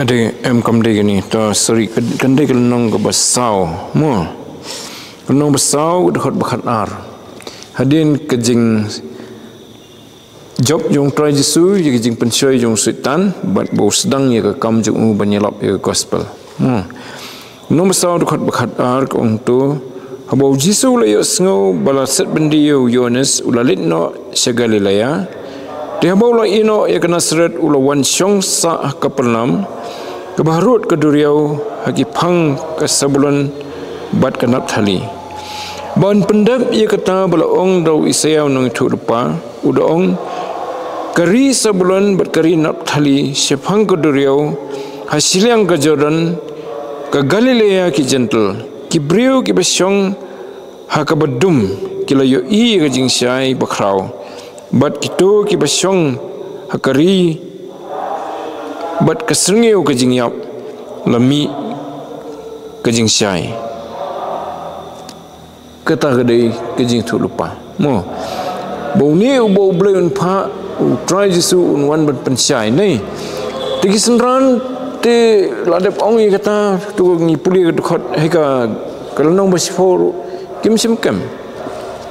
Ade, em, kam dei kane. To, sorry, ka, kan dei ka lynnong kaba saw. Mo. Ka lynnong ba saw, ka dkhot ba khatar. Hadien ka jingjop jong u Trai Jisu ïa ka jingpynshoi jong u Soitan, bad ba u sdang ïa ka kam jong u ban ïalap ïa ka gospel. Hmm. Lynnong ba saw, dkhot ba khatar, ka ong kumtu: Haba u Jisu u la ïohsngew ba la set byndi ïa u Ïoannis, u la leit noh sha Galilea. Te haba u la ïeh noh ïa ka Nasaret, u la wan shong sah ha Kapernaum, kaba harud ka duriaw, ha ki phang ka Sebulun bad ka Naphtali. Ban pyndep ïa kata ba la ong da u Isaïah u nongïathuhlypa, u da ong: Ka ri Sebulun bad ka ri Naphtali, shaphang ka duriaw, ha shiliang ka Jordan, ka Galilea ki jentil, ki briew kiba shong ha kaba dum ki la ïohi ïa ka jingshai bakhraw, bad kito kiba shong ha ka ri bad ka syrngiew ka jingïap la mih ka jingshai. Kata ka dei ka jingïathuhlypa. Mo. Ba une uba U Blei un phah, u Trai Jisu un wan ban pynshai, ne. Te ki synran, te la dep ong ïa kata, to ngi pule ka dkhot, ha ka, ka lynnong ba shiphew ruh, kim shym kem.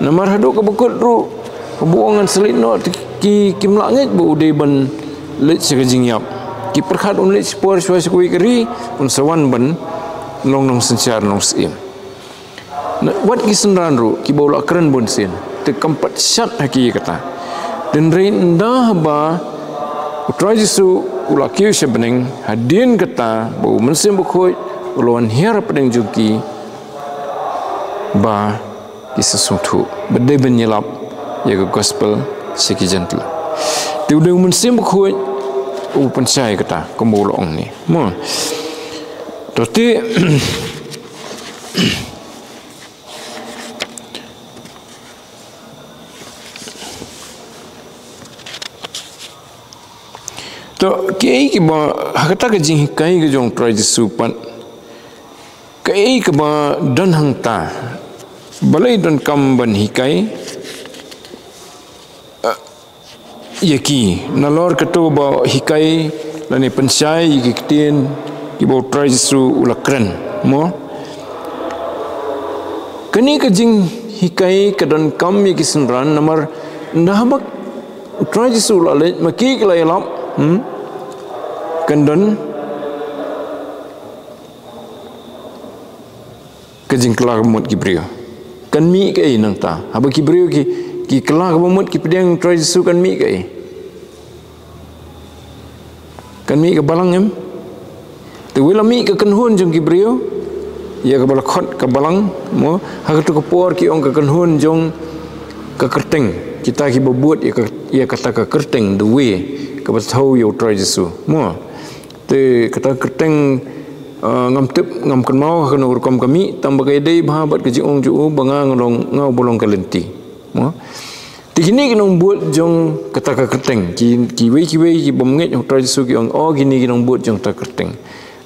Namar haduh kaba kut ruh, haba u ong ngan sa leit noh, te ki, kim lah ngeit ba u dei ban leit sha ka jingïap. Ki pyrkhat un leit shipor shuwa sha kawei ka ri, un sa wan ban long nongsynshar nongsyier. Na, wat ki synran ruh, kiba u la kren bunsien, te kam pat shad ha ki ïa kata. Hynrei ynda ba u Trai Jisu u la kiew sha bneng, hadien kata ba u Mynsiem Bakhuid u la wan hiar hapdeng jong ki, ba ki sa sngewthuh ba dei ban ïalap ïa ka gospel sha ki jentil. Te u dei u Mynsiem Bakhuid u pynshai kata, kumba u la ong ne. Mo. To te To, kiei kiba, ha kata ka jinghikai ka jong u Trai Jisu pat, kaei kaba don hangta, balei donkam ban hikai, eh, ïa ki, nalor kato ba hikai, lane pynshai ïa ki ktien, kiba u Trai Jisu u la kren, mo? Kane ka jinghikai ka donkam ïa ki synran, namar ynda haba u Trai Jisu u la leit, ma ki ki la ïalap, hmm? Kan don ka jingkylla ka mut ki briew. Kan mih kaei nangta? Haba ki briew ki, ki kylla ka mut ki pdiang u Trai Jisu, kan mih kaei? Kan mih ka balang, em? Te wei la mih ka kynhun jong ki briew, ïa kaba la khot ka balang, mo, ha kato ka por ki ong ka kynhun jong ka kyrteng, kita kiba bud ïa ka, ïa kata ka kyrteng, the way, kaba thew ïa u Trai Jisu, mo. Te kata ka kyrteng, ah, ngam tip, ngam kynmaw ha kano ka rukom ka mih, tang ba ka ïadei bha bad ka jingong jong u ba nga nga long, nga uba long ka lynti. Mo? Te kine ki nongbud jong kata ka kyrteng, ki, kiwei kiwei ki bym ngeit ha u Trai Jisu ki ong, oh, kine ki nongbud jong kata ka kyrteng.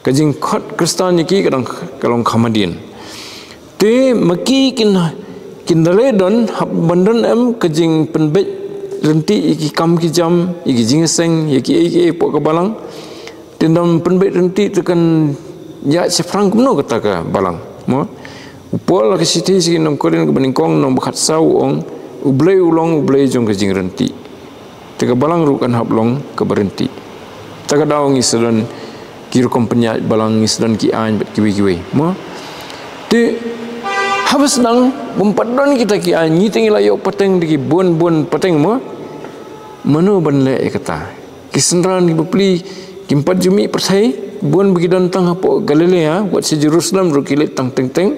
Ka jingkhot Khristan ïa ki ka dang, ka long kham hadien. Te ma ki kin, kin da leh don, hap ban don em ka jingpynbeit ryntih ïa ki kam ki jam, ïa ki jingïaseng, ïa kiei kiei hapoh ka balang. Te ynda ym pynbeit ryntih te kan ïaid shaphrang kumno kata ka balang. Mo? U Paul ha ka shithi sha ki nong Korinth kaba nyngkong, lynnong ba khatsaw u ong, U Blei u long U Blei jong ka jingryntih. Te ka balang ruh kan hap long kaba ryntih. Kata ka daw ngi sa don ki rukom pynïaid balang, ngi sa don ki aiñ bad kiwei kiwei. Mo? Te haba sdang bym pat don kita ki aiñ, ngi te ngi la ïoh pateng da ki bun bun pateng, mo? Mano ban leh ïa kata? Ki synran ki bapli kim pat ju mih pyrthei, bun ba ki don tang hapoh Galilea, wat sha Jerusalem ruh ki leit tang teng teng.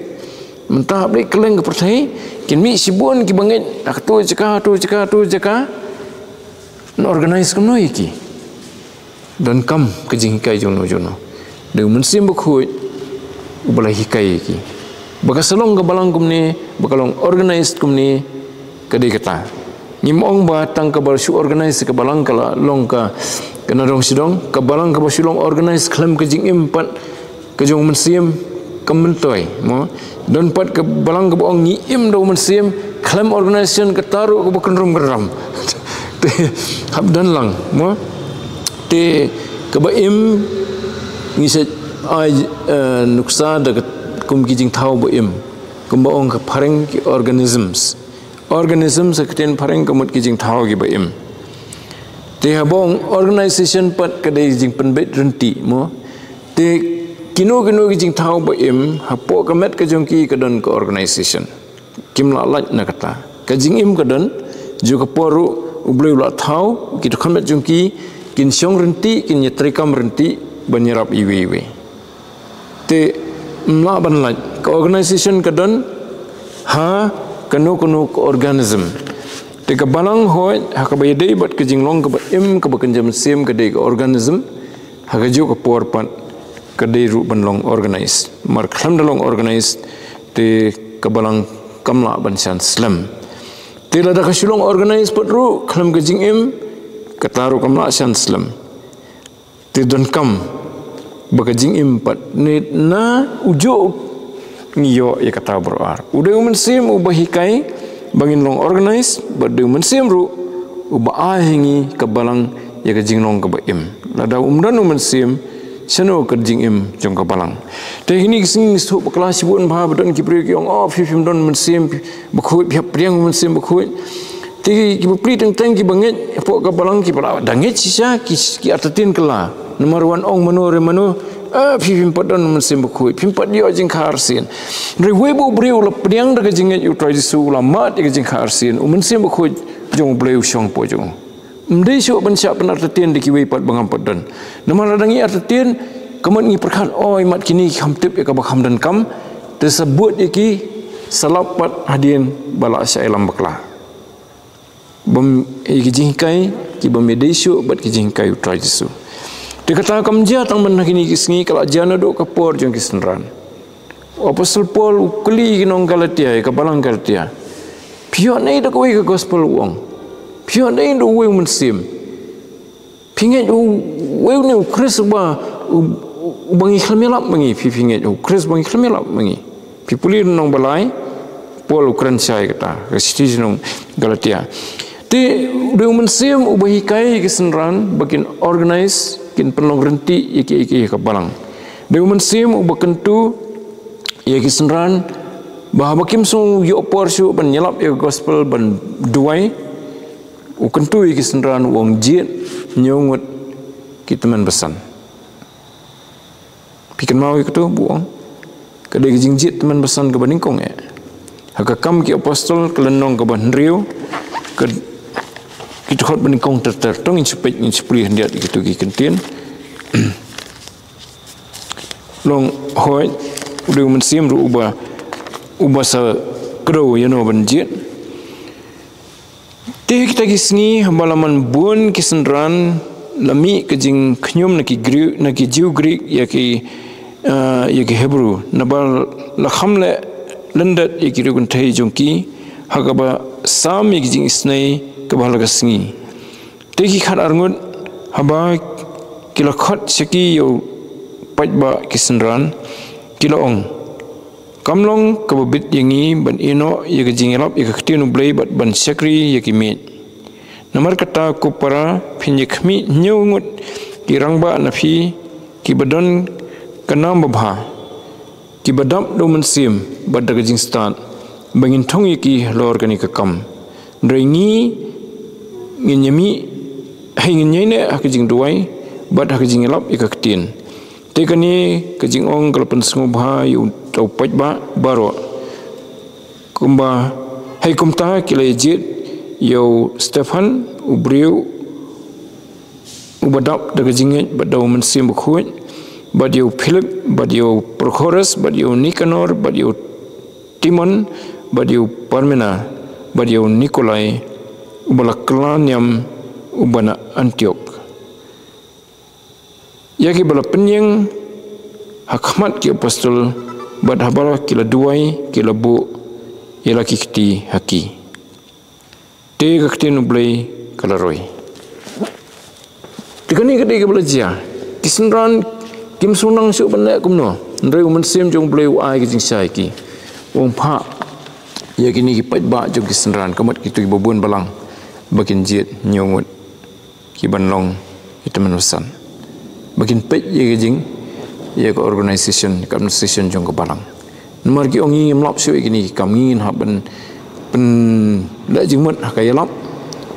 Mynta hap leit kylleng ka pyrthei, kin mih shibun kiba ngeit, ha kato jaka, kato jaka, kato jaka. Yn organise kumno ïa ki? Donkam ka jinghikai jong no jong no. Dei u Mynsiem Bakhuid uba la hikai ïa ki. Ba ka sa long ka balang kumne, ba ka long organized kumne, ka dei kata. Ngim ong ba tang kaba shu organize ka balang ka la long ka, ka nadong shadong, ka balang kaba shu long organize khlem ka jingim pat ka jong u Mynsiem, kam myntoi, mo. Don pat ka balang kaba ong ngi im da u Mynsiem khlem organization, kata ruh kaba kynrum kynram. Te hap don lang, mo. Te kaba im, ngi sa ai, eh, nuksa da ka, kum ki jingthaw ba im. Kumba ong ka phareng ki organisms. Organisms ha ka ktien phareng ka mut ki jingthaw kiba im. Te haba ong organization pat ka dei jingpynbeit rynti, mo. Te kino kino ki jingthaw ba im, hapoh ka met ka jong ki ka don ka organization. Kim lah lait na kata. Ka jingim ka don, jong ka por ruh U Blei u la thaw ki dkhot met jong ki, kin shong rynti, kin ïatreikam rynti ban ïarap iwei iwei. Te ym lah ban lait, ka organization ka don ha kano kano ka organism. Te ka balang, hooid, ha kaba ïadei bad ka jinglong kaba im, kaba kynja mynsiem, ka dei ka organism. Ha kajuh ka por pat ka dei ruh ban long organized. Namar khlem da long organized, te ka balang kam lah ban shan slem. Te lada ka shu long organized pat ruh khlem ka jingim, kata ruh kam lah shan slem. Te donkam ba ka jingim pat, ne na ujuh ngi ïoh ïa kata baroh ar. U dei u Mynsiem uba hikai ba ngin long organized, bad dei u Mynsiem ruh uba ai ha ngi ka balang ïa ka jinglong kaba im. Lada um don u Mynsiem, shano ka jingim jong ka balang? Te ha kine ki sngi ngi sngewthuh bakla shibun bha, ba don ki briew ki ong, oh, phi phim don Mynsiem Bakhuid, phi hap pdiang u Mynsiem Bakhuid. Te ki bapli teng teng kiba ngeit hapoh ka balang kiba la dang ngeit shisha ki, ki artatien kylla. Namar wan ong mano re mano, ah, phi phim pat don Mynsiem Bakhuid, phim pat ïoh jingkha arsien. Hynrei wei ba u briew u la pdiang da ka jingngeit ïa u Trai Jisu, u la mad ïa ka jingkha arsien, u Mynsiem Bakhuid jong U Blei u shong hapoh jong u. Ym dei shuh ban shah pynartatien da kiwei pat ba ngam pat don. Namar lada ngi artatien, ka mut ngi pyrkhat, oh, i mat kine ki kham tip ïa kaba kham donkam, te sa bud ïa ki, sa lap pat hadien ba la shah ïalam bakla. Bym, ïa ki jinghikai kiba ym dei shuh bad ki jinghikai u Trai Jisu. Te kata kam jia tang man ha kine ki sngi, ka la jia naduh ka por jong ki synran. U Apostol Paul u kylli ki nong Galatia, ïa ka balang Galatia. Phi ïoh naei da kawei ka gospel, u ong. Phi ïoh naei da uwei u Mynsiem? Phi ngeit uwei une u Khrist uba, u, uba ngi khlem ïalap ma ngi, phi, phi ngeit u Khrist uba ngi khlem ïalap ma ngi. Phi pule lynnong ba lai, Paul u kren shai kata, ka shithi sha ki nong Galatia. Te, u dei u Mynsiem uba hikai ïa ki synran ba kin organize, kin pynlong rynti ïa ki, ïa ki, ïa ka balang. Dei u Mynsiem uba kyntu ïa ki synran ba haba kim sngew ïoh por shuh ban ïalap ïa ka gospel, ban duwai, u kyntu ïa ki synran, u ong, jied hynñiew ngut ki tymmen basan. Phi kynmaw ïa kato ba u ong? Ka dei ka jingjied tymmen basan kaba nyngkong, eh. Ha ka Kam ki Apostol, ka lynnong kaba hynriew, ka, ki dkhot ba nyngkong ter ter. To ngin shu peit, ngin shu pule khyndiat ïa kito ki kyntien. Long, hooid, u dei u Mynsiem ruh uba, uba sa kdew ïano ban jied. Te ha kita ki sngi, haba la man bun ki synran, la mih ka jingkhñium na ki Gri-, na ki Jiw Grik ïa ki, eh, ïa ki Hebru, naba la kham leh lyndet ïa ki riewkynthei jong ki, ha kaba sam ïa ki jingisynei kaba ha la ka sngi. Te ki khatar ngut, haba ki la khot sha ki ïa u paidbah ki synran, ki la ong, kam long kaba bit ïa ngi ban ïehnoh ïa ka jingïalap ïa ka ktien U Blei bad ban shakri ïa ki miej. Namar kata, ko para, phin ïa khmih hynñiew ngut ki rangbah na phi, kiba don ka nam babha, kiba dap da u Mynsiem bad da ka jingstad, ba ngin thung ïa ki halor kane ka kam. Hynrei ngi, ngin ïa mih, hei, ngin ïaineh ha ka jingduwai bad ha ka jingïalap ïa ka ktien. Te kane ka jingong ka la pynsngewbha ïa uta u paidbah baroh. Kumba, hei, kumta ki la ïa jied ïa u Stephan, u briew uba dap da ka jingngeit bad da u Mynsiem Bakhuid, bad ïa u Philip, bad ïa u Prokhores, bad ïa u Nikanor, bad ïa u Timon, bad ïa u Parmena, bad ïa u Nikolai, uba la kylla niam uba na Antiok. Ïa kiba la pynïeng ha khmat ki apostol, bad haba ki la duwai, ki la buh ïa la ki kti ha ki. Te ka ktien U Blei ka la roi. Te kane ka dei kaba la jia. Ki synran kim sngewthuh shuh ban leh kumno. Hynrei U Mynsiem jong U Blei u ai ka jingshai ïa ki. U ong, phah ïa kine ki paidbah jong ki synran, ka mut kito kiba bun balang, ba kin jied hynñiew ngut ki ban long ki tymmen basan, ba kin peit ïa ka jing, ïa ka organization, ka administration jong ka balang. Namar ki ong, ngim lap shuh ïa kine ki kam, ngin hap ban pynleh jingmut ha ka ïalap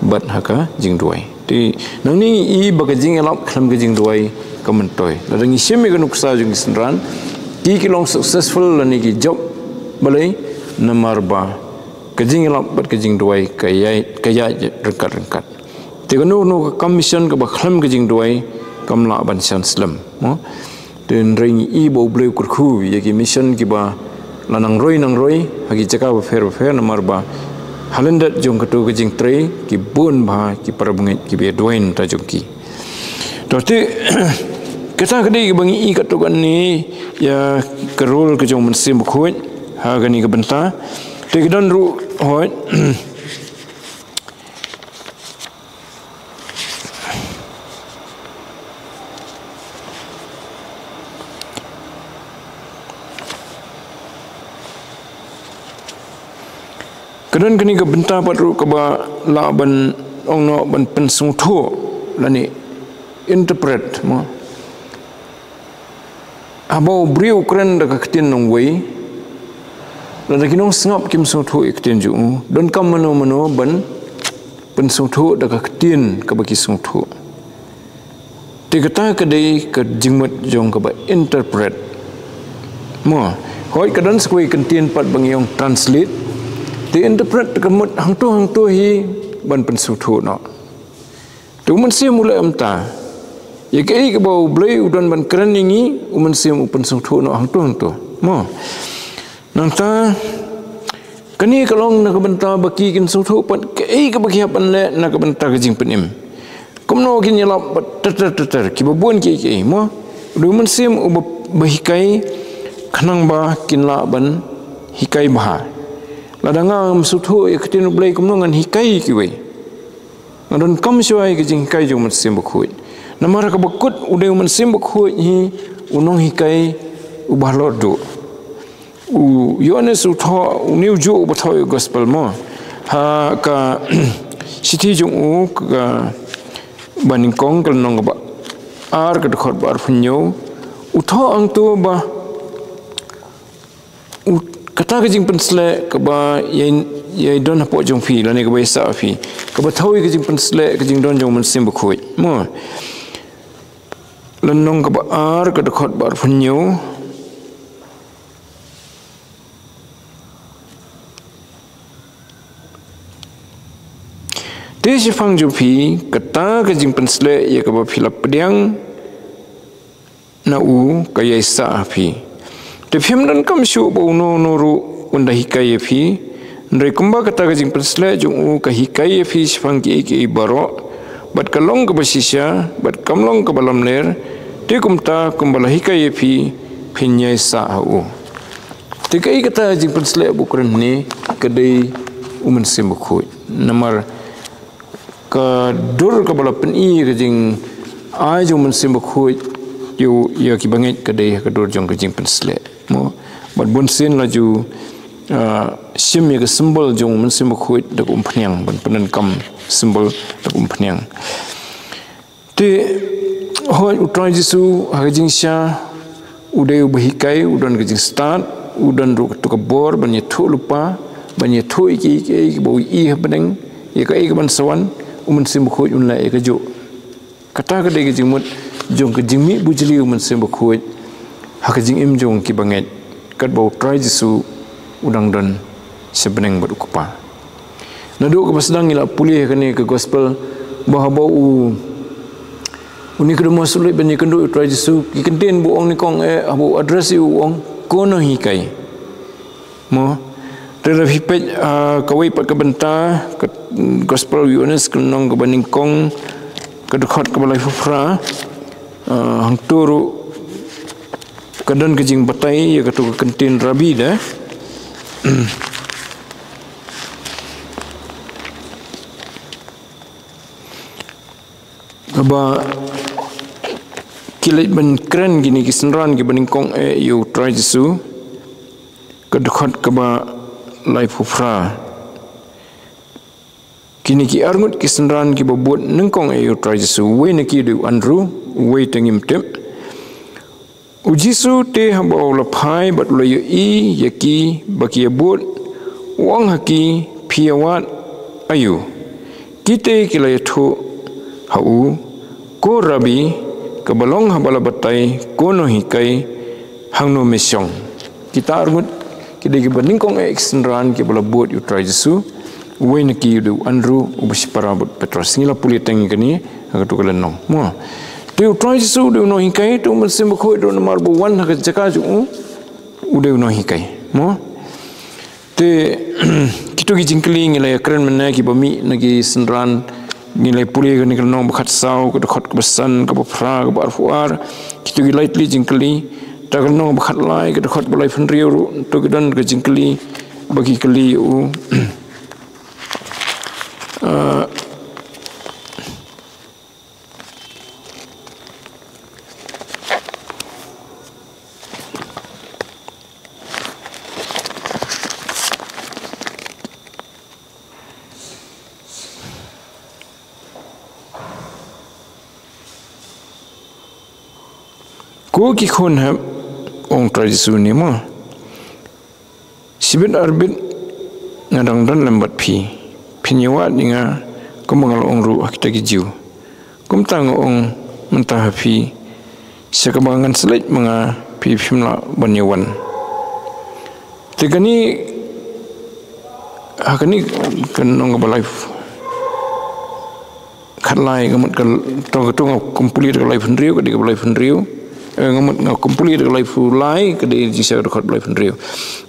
bad ha ka jingduwai. Te nangne ngi i ba ka jingïalap khlem ka jingduwai ka myntoi. Lada ngi shim ïa ka nuksa jong ki synran, ki ki long successful lane ki jop. Balei? Namar ba ka jingïalap bad ka jingduwai ka ïaid, ka ïaid ryngkat ryngkat. Te kano kano ka kam mission kaba khlem ka jingduwai kam lah ban shah slem, mo. Te hynrei ngi i ba U Blei u kyrkhu ïa ki mission kiba la nang roi nang roi ha ki jaka bapher bapher, namar ba ha lyndet jong kato ka jingtrei ki bun bha ki para bangeit kiba ïaduwai na ka bynta jong ki. To te kata ka dei kaba ngi i katto katne ïa ka role ka jong U Mynsiem Bakhuid ha kane ka bynta. Te ka don ruh, hooid. Ka don kane ka bynta pat ruh kaba lah ban ong noh, ban pynsngewthuh lane interpret, mo. Haba u briew u kren da ka ktien nongwei, lada ki nongsngap kim sngewthuh ïa ka ktien jong u, donkam mano mano ban pynsngewthuh da ka ktien kaba ki sngewthuh. Te kata ka dei ka jingmut jong kaba interpret, mo. Hooid, ka don sa kawei ka ktien pat ba ngi ong translate. Te interpret ka mut hangto hangto hi ban pynsngewthuh noh. Te U Mynsiem u leh kumta. Ïa kaei kaba U Blei u don ban kren ïa ngi, U Mynsiem u pynsngewthuh noh hangto hangto, mo. Nangta kane ka long na ka bynta ba ki kin sngewthuh pat kaei kaba ki hap ban leh na ka bynta ka jingpynim. Kumno kin ïalap bad ter ter ter ter, kiba bun kiei kiei, mo. U dei U Mynsiem uba, ba hikai, khnang ba kin lah ban hikai bha. Lada nga ngam sngewthuh ïa ka ktien U Blei, kumno ngan hikai ïa kiwei? Nga donkam shuwa ïa ka jinghikai jong U Mynsiem Bakhuid. Namar kaba kut u dei U Mynsiem Bakhuid hi u nonghikai uba halor duh. U Ïoannis u thoh, une u juh uba thoh ïa u gospel, mo. Ha ka shithi jong u kaba nyngkong, ka lynnong kaba ar, ka dkhot ba arphew hynñiew. U thoh hangto ba u, kata ka jingpynsleh kaba ïai, ïai don hapoh jong phi, lane kaba ïai sah ha phi, kaba thew ïa ka jingpynsleh ka jingdon jong U Mynsiem Bakhuid, mo. Lynnong kaba ar, ka dkhot ba arphew hynñiew. Te shaphang jong phi, kata ka jingpynsleh ïa kaba phi la pdiang na u ka ïai sah ha phi. Te phim donkam shuh ba uno uno ruh un da hikai ïa phi. Hynrei kumba kata ka jingpynsleh jong u ka hikai ïa phi shaphang kiei kiei baroh, bad ka long kaba shisha, bad kam long kaba lamler, te kumta kumba la hikai ïa phi, phin ïai sah ha u. Te kaei kata ka jingpynsleh ba u kren hangne? Ka dei U Mynsiem Bakhuid. Namar ka dur kaba la pyni ïa ka jingai jong U Mynsiem Bakhuid ïa u, ïa ki bangeit, ka dei ha ka dur jong ka jingpynsleh, mo. Bad bunsien la ju, ah, shim ïa ka symbol jong U Mynsiem Bakhuid da ka umphniang, ban pyndonkam symbol da ka umphniang. Te hooid, U Trai Jisu ha ka jingshisha u dei uba hikai, u don ka jingstad, u don ruh kato ka bor ban ïathuh lypa, ban ïathuh ïa kiei kiei kiba u ïohi hapdeng, ïa kaei kaban sa wan, U Mynsiem Bakhuid un leh ïa kajuh. Kata ka dei ka jingmut jong ka jingmih bujli U Mynsiem Bakhuid ha ka jingim jong ki bangeit, katba U Trai Jisu u dang don sha bneng bad U Kpa. Naduh kaba sdang ngi la pule ha kane ka gospel, ba haba u, u Nikodemus u leit ban ïakynduh ïa U Trai Jisu, ki kyntien ba u ong nyngkong, eh, haba u address ïa u, u ong, "Ko nonghikai." Mo, te lada phi peit, ah, kawei pat ka bynta, ka gospel u Ïoannis, ka lynnong kaba nyngkong, ka dkhot kaba laiphew phra, ah, hangto ruh ka don ka jingbatai ïa katu ka kyntien Rabbi de. Kaba ki leit ban kren kine ki synran kiba nyngkong eh ïa u Trai Jisu, ka dkhot kaba laiphew phra. Kine ki arngut ki synran kiba bud nyngkong eh ïa u Trai Jisu, uwei na ki u dei u Andrew, uwei te ngim tip. U Jisu te haba u la phai bad u la ïohi ïa ki ba ki ïabud, u ong ha ki, phi ïawad aïu? Ki te ki la ïathuh ha u, ko Rabbi, kaba long haba la batai, ko Nonghikai, hangno me shong? Kita arngut ki dei kiba nyngkong eh ki synran kiba la bud ïa u Trai Jisu, uwei na ki u dei u Andrew, uba shipara bad u Petros. Ngi la pule teng ïa kane ha katu ka lynnong. Mo. Te u Trai Jisu u dei u Nonghikai, te u Mynsiem Bakhuid u dei namar ba u wan ha ka jaka jong u, u dei u Nonghikai. Mo. Te kitu ki jingkylli ngi la ïakren mynne kiba mih na ki synran, ngi la pule kane ka lynnong ba khatsaw, ka dkhot kaba san, kaba phra, kaba arphew ar. Kitu ki lai tylli jingkylli. Te ka lynnong ba khatlai, ka dkhot ba laiphew hynriew ruh, to ki don ka jingkylli ba ki kylli ïa u. Ah, Ko ki khun hep, ong Trai Jisu, ne mo. Shibit arbit nga dang don lem bad phi. Phin ïawad ïa nga kumba nga la ong ruh ha kita ki Jiw. Kumta nga ong mynta ha phi, sha kaba ngan sa leit ma nga, phi phim lah ban ïawan. Te kane, ha kane ka lynnong kaba laiphew khatlai, nga mut ka, to, to nga complete ka laiphew hynriew, ka dei kaba laiphew hynriew. Eh, nga mut nga complete ka laiphew lai, ka dei jingshisha ka dkhot ba laiphew hynriew.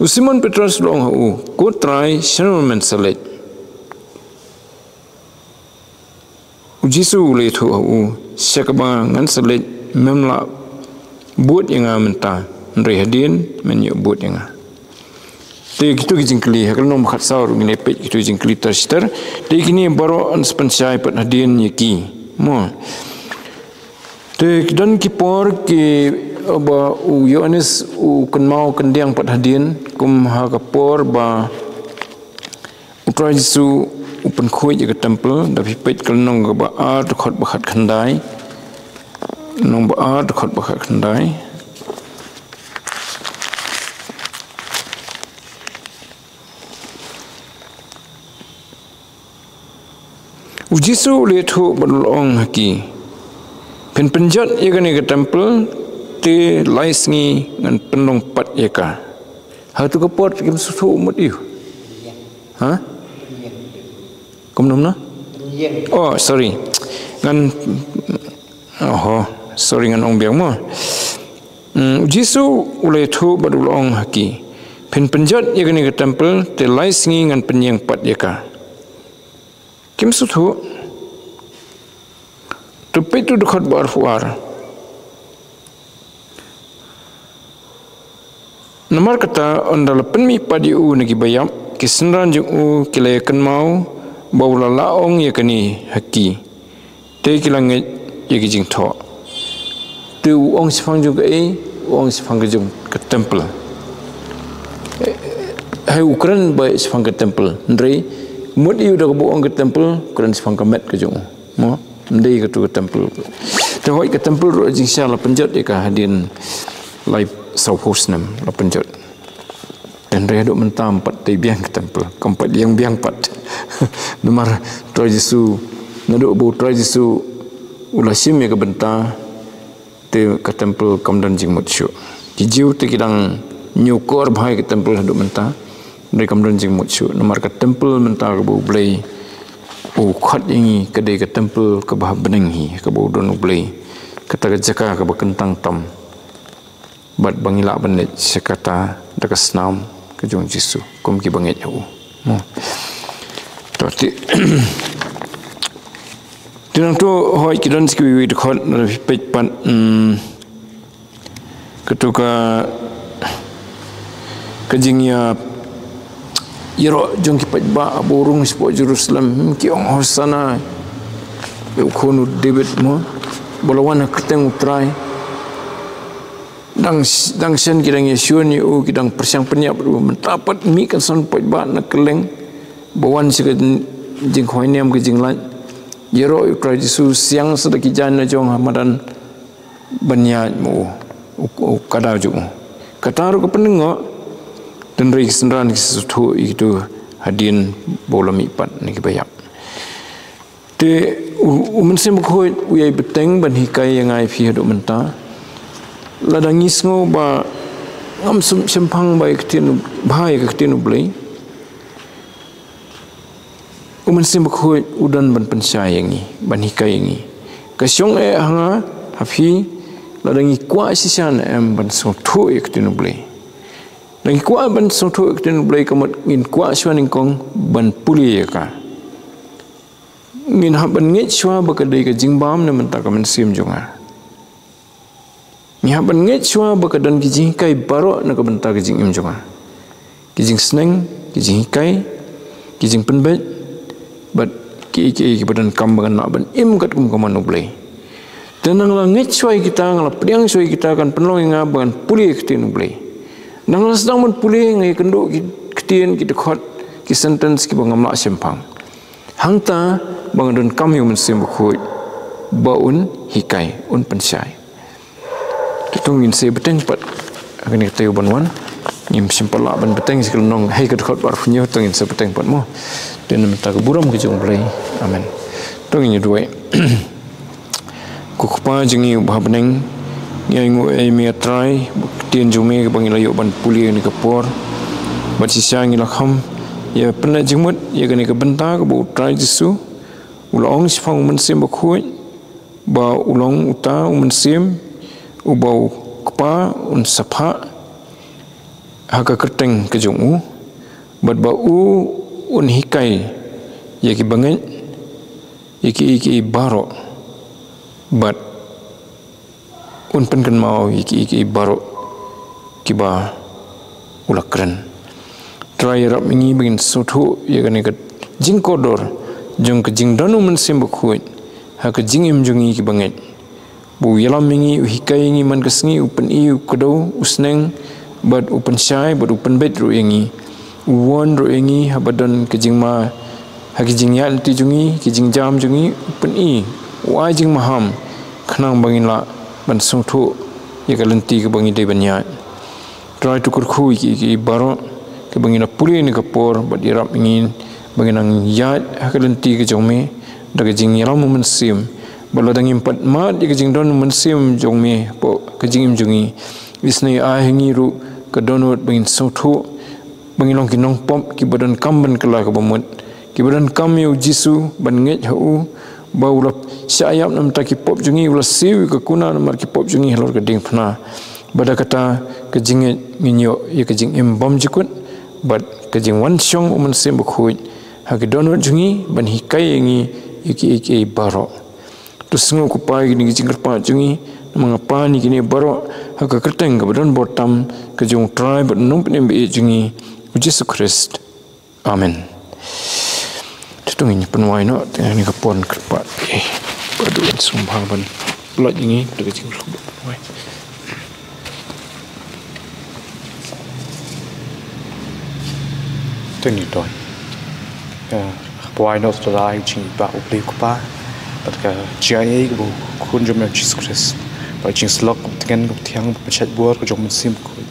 U Simon Petros u la ong ha u, ko Trai, shano men sa leit? U Jisu u la ïathuh ha u, sha kaba ngan sa leit mem lah bud ïa nga mynta, hynrei hadien men ïoh bud ïa nga. Te kitu ki jingkylli, ha ka lynnong ba khatsaw ruh ngin ïa peit kitu ki jingkylli tar shi tar. Te kine baroh yn sa pynshai pat hadien ïa ki. Mo. Te ki don ki por kiba u Ïoannis u kynmaw kyndiang pat hadien, kum ha ka por ba u Trai Jisu u pynkhuid ïa ka temple, da phi peit ka lynnong kaba ar dkhot ba khatkhyndai. Lynnong ba ar dkhot ba khatkhyndai. U Jisu u la ïathuh bad u la ong ha ki, phin pynjot ïa kane ka temple, te lai sngi ngan pynlong pat ïa ka. Ha katu ka por kim sngewthuh mut ïa u. Ha? Kumno, kumno? Oh, sorry. Ngan, oho, sorry, ngan ong biang mo. Hmm, u Jisu u la ïathuh bad u la ong ha ki, phin pynjot ïa kane ka temple, te lai sngi ngan pynïeng pat ïa ka. Kim sngewthuh. To peit u dkhot ba arphew ar. Namar kata, ynda la pynmih pat ïa u na kiba ïap, ki synran jong u ki la ïakynmaw ba u la lah ong ïa kane ha ki. Te ki la ngeit ïa ki jingthoh. Te u ong shaphang jong kaei? U ong shaphang ka jong ka temple. Eh, eh, hai u kren ba shaphang ka temple. Hynrei mut ïa u da kaba u ong ka temple, u kren shaphang ka met ka jong u. Mo, ym dei katu ka temple. Te hooid ka temple ruh jingshisha la pynjot ïa ka hadien lai sawphew snem la pynjot. Hynrei haduh mynta ym pat dei biang ka temple, kam pat ïeng biang pat. Namar Trai Jisu, naduh ba u Trai Jisu u la shim ïa ka bynta, te ka temple kam don jingmut shuh. Ki Jiw te ki dang ñiewkor bha ïa ka temple haduh mynta, hynrei kam don jingmut shuh. Namar ka temple mynta kaba U Blei u khot ïa ngi ka dei ka temple kaba ha bneng hi, kaba u don U Blei. Kata ka jaka kaba kyntang tam. Bad ba ngi lah ban leit sha kata da ka snam ka jong u Jisu, kum kiba ngeit ha u. Mo. To te. Te nangta hooid ki don sa kiwei kiwei dkhot, lada phi peit pat, hmm, Kato ka, ka jingïa, ïaroh jong ki paidbah ba u rung shapoh Jerusalem, ki ong Hosana ïa u khun u David mo, ba la wan ha kyrteng u Trai. Dang, dang shen ki dang ïashun ïa u, ki dang pyrshang pynïap ïa u, mynta pat mih kan san paidbah na kylleng ba wan sha ka jingkhwai niam ka jinglait. Ïaroh ïa u Trai Jisu, siang sa da ki jaiñ la jong ha madan ban ïaid ma u, u, u kadaw jong u. Kata ruh ka pynlyngngoh, hynrei ki synran ki sngewthuh ïa kito hadien ba u la mih pat na ki baïap. Te u, u Mynsiem Bakhuid u ïai bteng ban hikai ïa nga ïa phi haduh mynta. Lada ngi sngew ba ngam shym shemphang bha ïa ka ktien, bha ïa ka ktien U Blei, u Mynsiem Bakhuid u don ban pynshai ïa ngi, ban hikai ïa ngi. Ka shong eh ha nga, ha phi, lada ngi kwah shisha ne em ban sngewthuh ïa ka ktien U Blei. Lada ngi kwah ban sngewthuh ïa ka ktien U Blei, ka mut ngin kwah shuwa nyngkong ban pule ïa ka. Ngin hap ban ngeit shuwa ba ka dei ka jingbam na bynta ka mynsiem jong nga. Ngi hap ban ngeit shuwa ba ka don ki jinghikai baroh na ka bynta ka jingim jong nga. Ki jingsneng, ki jinghikai, ki jingpynbeit, bad kiei kiei kiba donkam ba ngan lah ban im katkum ka mon U Blei. Te nga la ngeit shuwa ïa kita, nga la pdiang shuwa ïa kita, kan pynlong ïa nga ba ngan pule ïa ka ktien U Blei. Nga la sdang ban pule, nga ïakynduh ki ktien, ki dkhot, ki sentence kiba ngam lah shemphang. Hangta ba nga donkam ïa u Mynsiem Bakhuid ba un hikai, un pynshai. Te to ngin sa bteng pat ha kane ka taïew ban wan. Ngim shym pat lah ban bteng sha ka lynnong, hei, ka dkhot ba arphew hynñiew, to ngin sa bteng pat mo. Te na ka bynta ka burom ka jong U Blei. Amen. To ngin ïa duwai. Ko Kpa jong ngi uba ha bneng, ngi ainguh ïa me, A Trai, ba ka ktien jong me kaba ngi la ïoh ban pule ha kane ka por. Bad shisha ngi la kham ïa pynleit jingmut ïa kane ka bynta kaba U Trai Jisu u la ong shaphang u Mynsiem Bakhuid, ba u long uta u Mynsiem uba u Kpa un sa phah ha ka kyrteng ka jong u, bad ba u un hikai ïa ki bangeit ïa kiei kiei baroh, bad un pynkynmaw ïa kiei kiei baroh kiba u la kren. Trai, ïarap ïa ngi ba ngin sngewthuh ïa kane ka jingkordor jong ka jingdon u Mynsiem Bakhuid ha ka jingim jong ngi ki bangeit. Ba u ïalam ïa ngi, u hikai ïa ngi man ka sngi, u pyni, u kdew, u sneng, bad u pynshai, bad u pynbeit ruh ïa ngi. U wan ruh ïa ngi haba don ka jingma ha ki jingïaid lynti jong ngi, ki jingjam jong ngi, u pyni, u ai jingmaham, khnang ba ngin lah ban sngewthuh ïa ka lynti kaba ngi dei ban ïaid. Trai, to kyrkhu ïa kiei kiei baroh kiba ngi la pule ha kane ka por, bad ïarap ïa ngi ba ngin nang ïaid ha ka lynti ka jong me da ka jingïalam u Mynsiem. Bad lada ngim pat mad ïa ka jingdon u Mynsiem jong me hapoh ka jingim jong ngi, isynei ai ha ngi ruh ka dohnud ba ngin sngewthuh, ba ngin long ki nongpop kiba donkam ban kylla kaba mut, kiba donkam ïa u Jisu, ban ngeit ha u, ba u la shah ïap na ka bynta ki pop jong ngi, u la siew ïa ka kuna namar ki pop jong ngi halor ka diengphna. Bad da kata ka jingngeit ngin ïoh ïa ka jingim bymjukut, bad ka jingwan shong u Mynsiem Bakhuid ha ki dohnud jong ngi, ban hikai ïa ngi ïa kiei kiei baroh. To sngew, ko Kpa, ïa kine ki jingkyrpad jong ngi, namar nga pan ïa kine baroh ha ka kyrteng kaba don bor tam ka jong u Trai bad u Nongpynim ba ïeit jong ngi, u Jisu Khrist. Amen. Te to ngin pynwai noh, te ngin ka pon kyrpad. Ba dei ban sngewbha ban pynlait ïa ngi da ka jingkyrkhu ban pynwai. Te ngin don. Ka pynwai noh, to da ka jingïeit ba U Blei U Kpa, bad ka jingïeit kaba u Khun jong me Jisu Khrist, bad ka jingsyllok kaba tngen kaba thiang, bad ka jingshait bor ka jong u Mynsiem Bakhuid,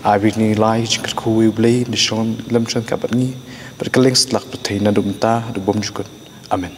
ai ba ngi lai jingkyrkhu ïa U Blei, un da shong lem jong ka bad ngi, bad kylleng satlak pyrthei naduh mynta haduh bymjukut. Amen.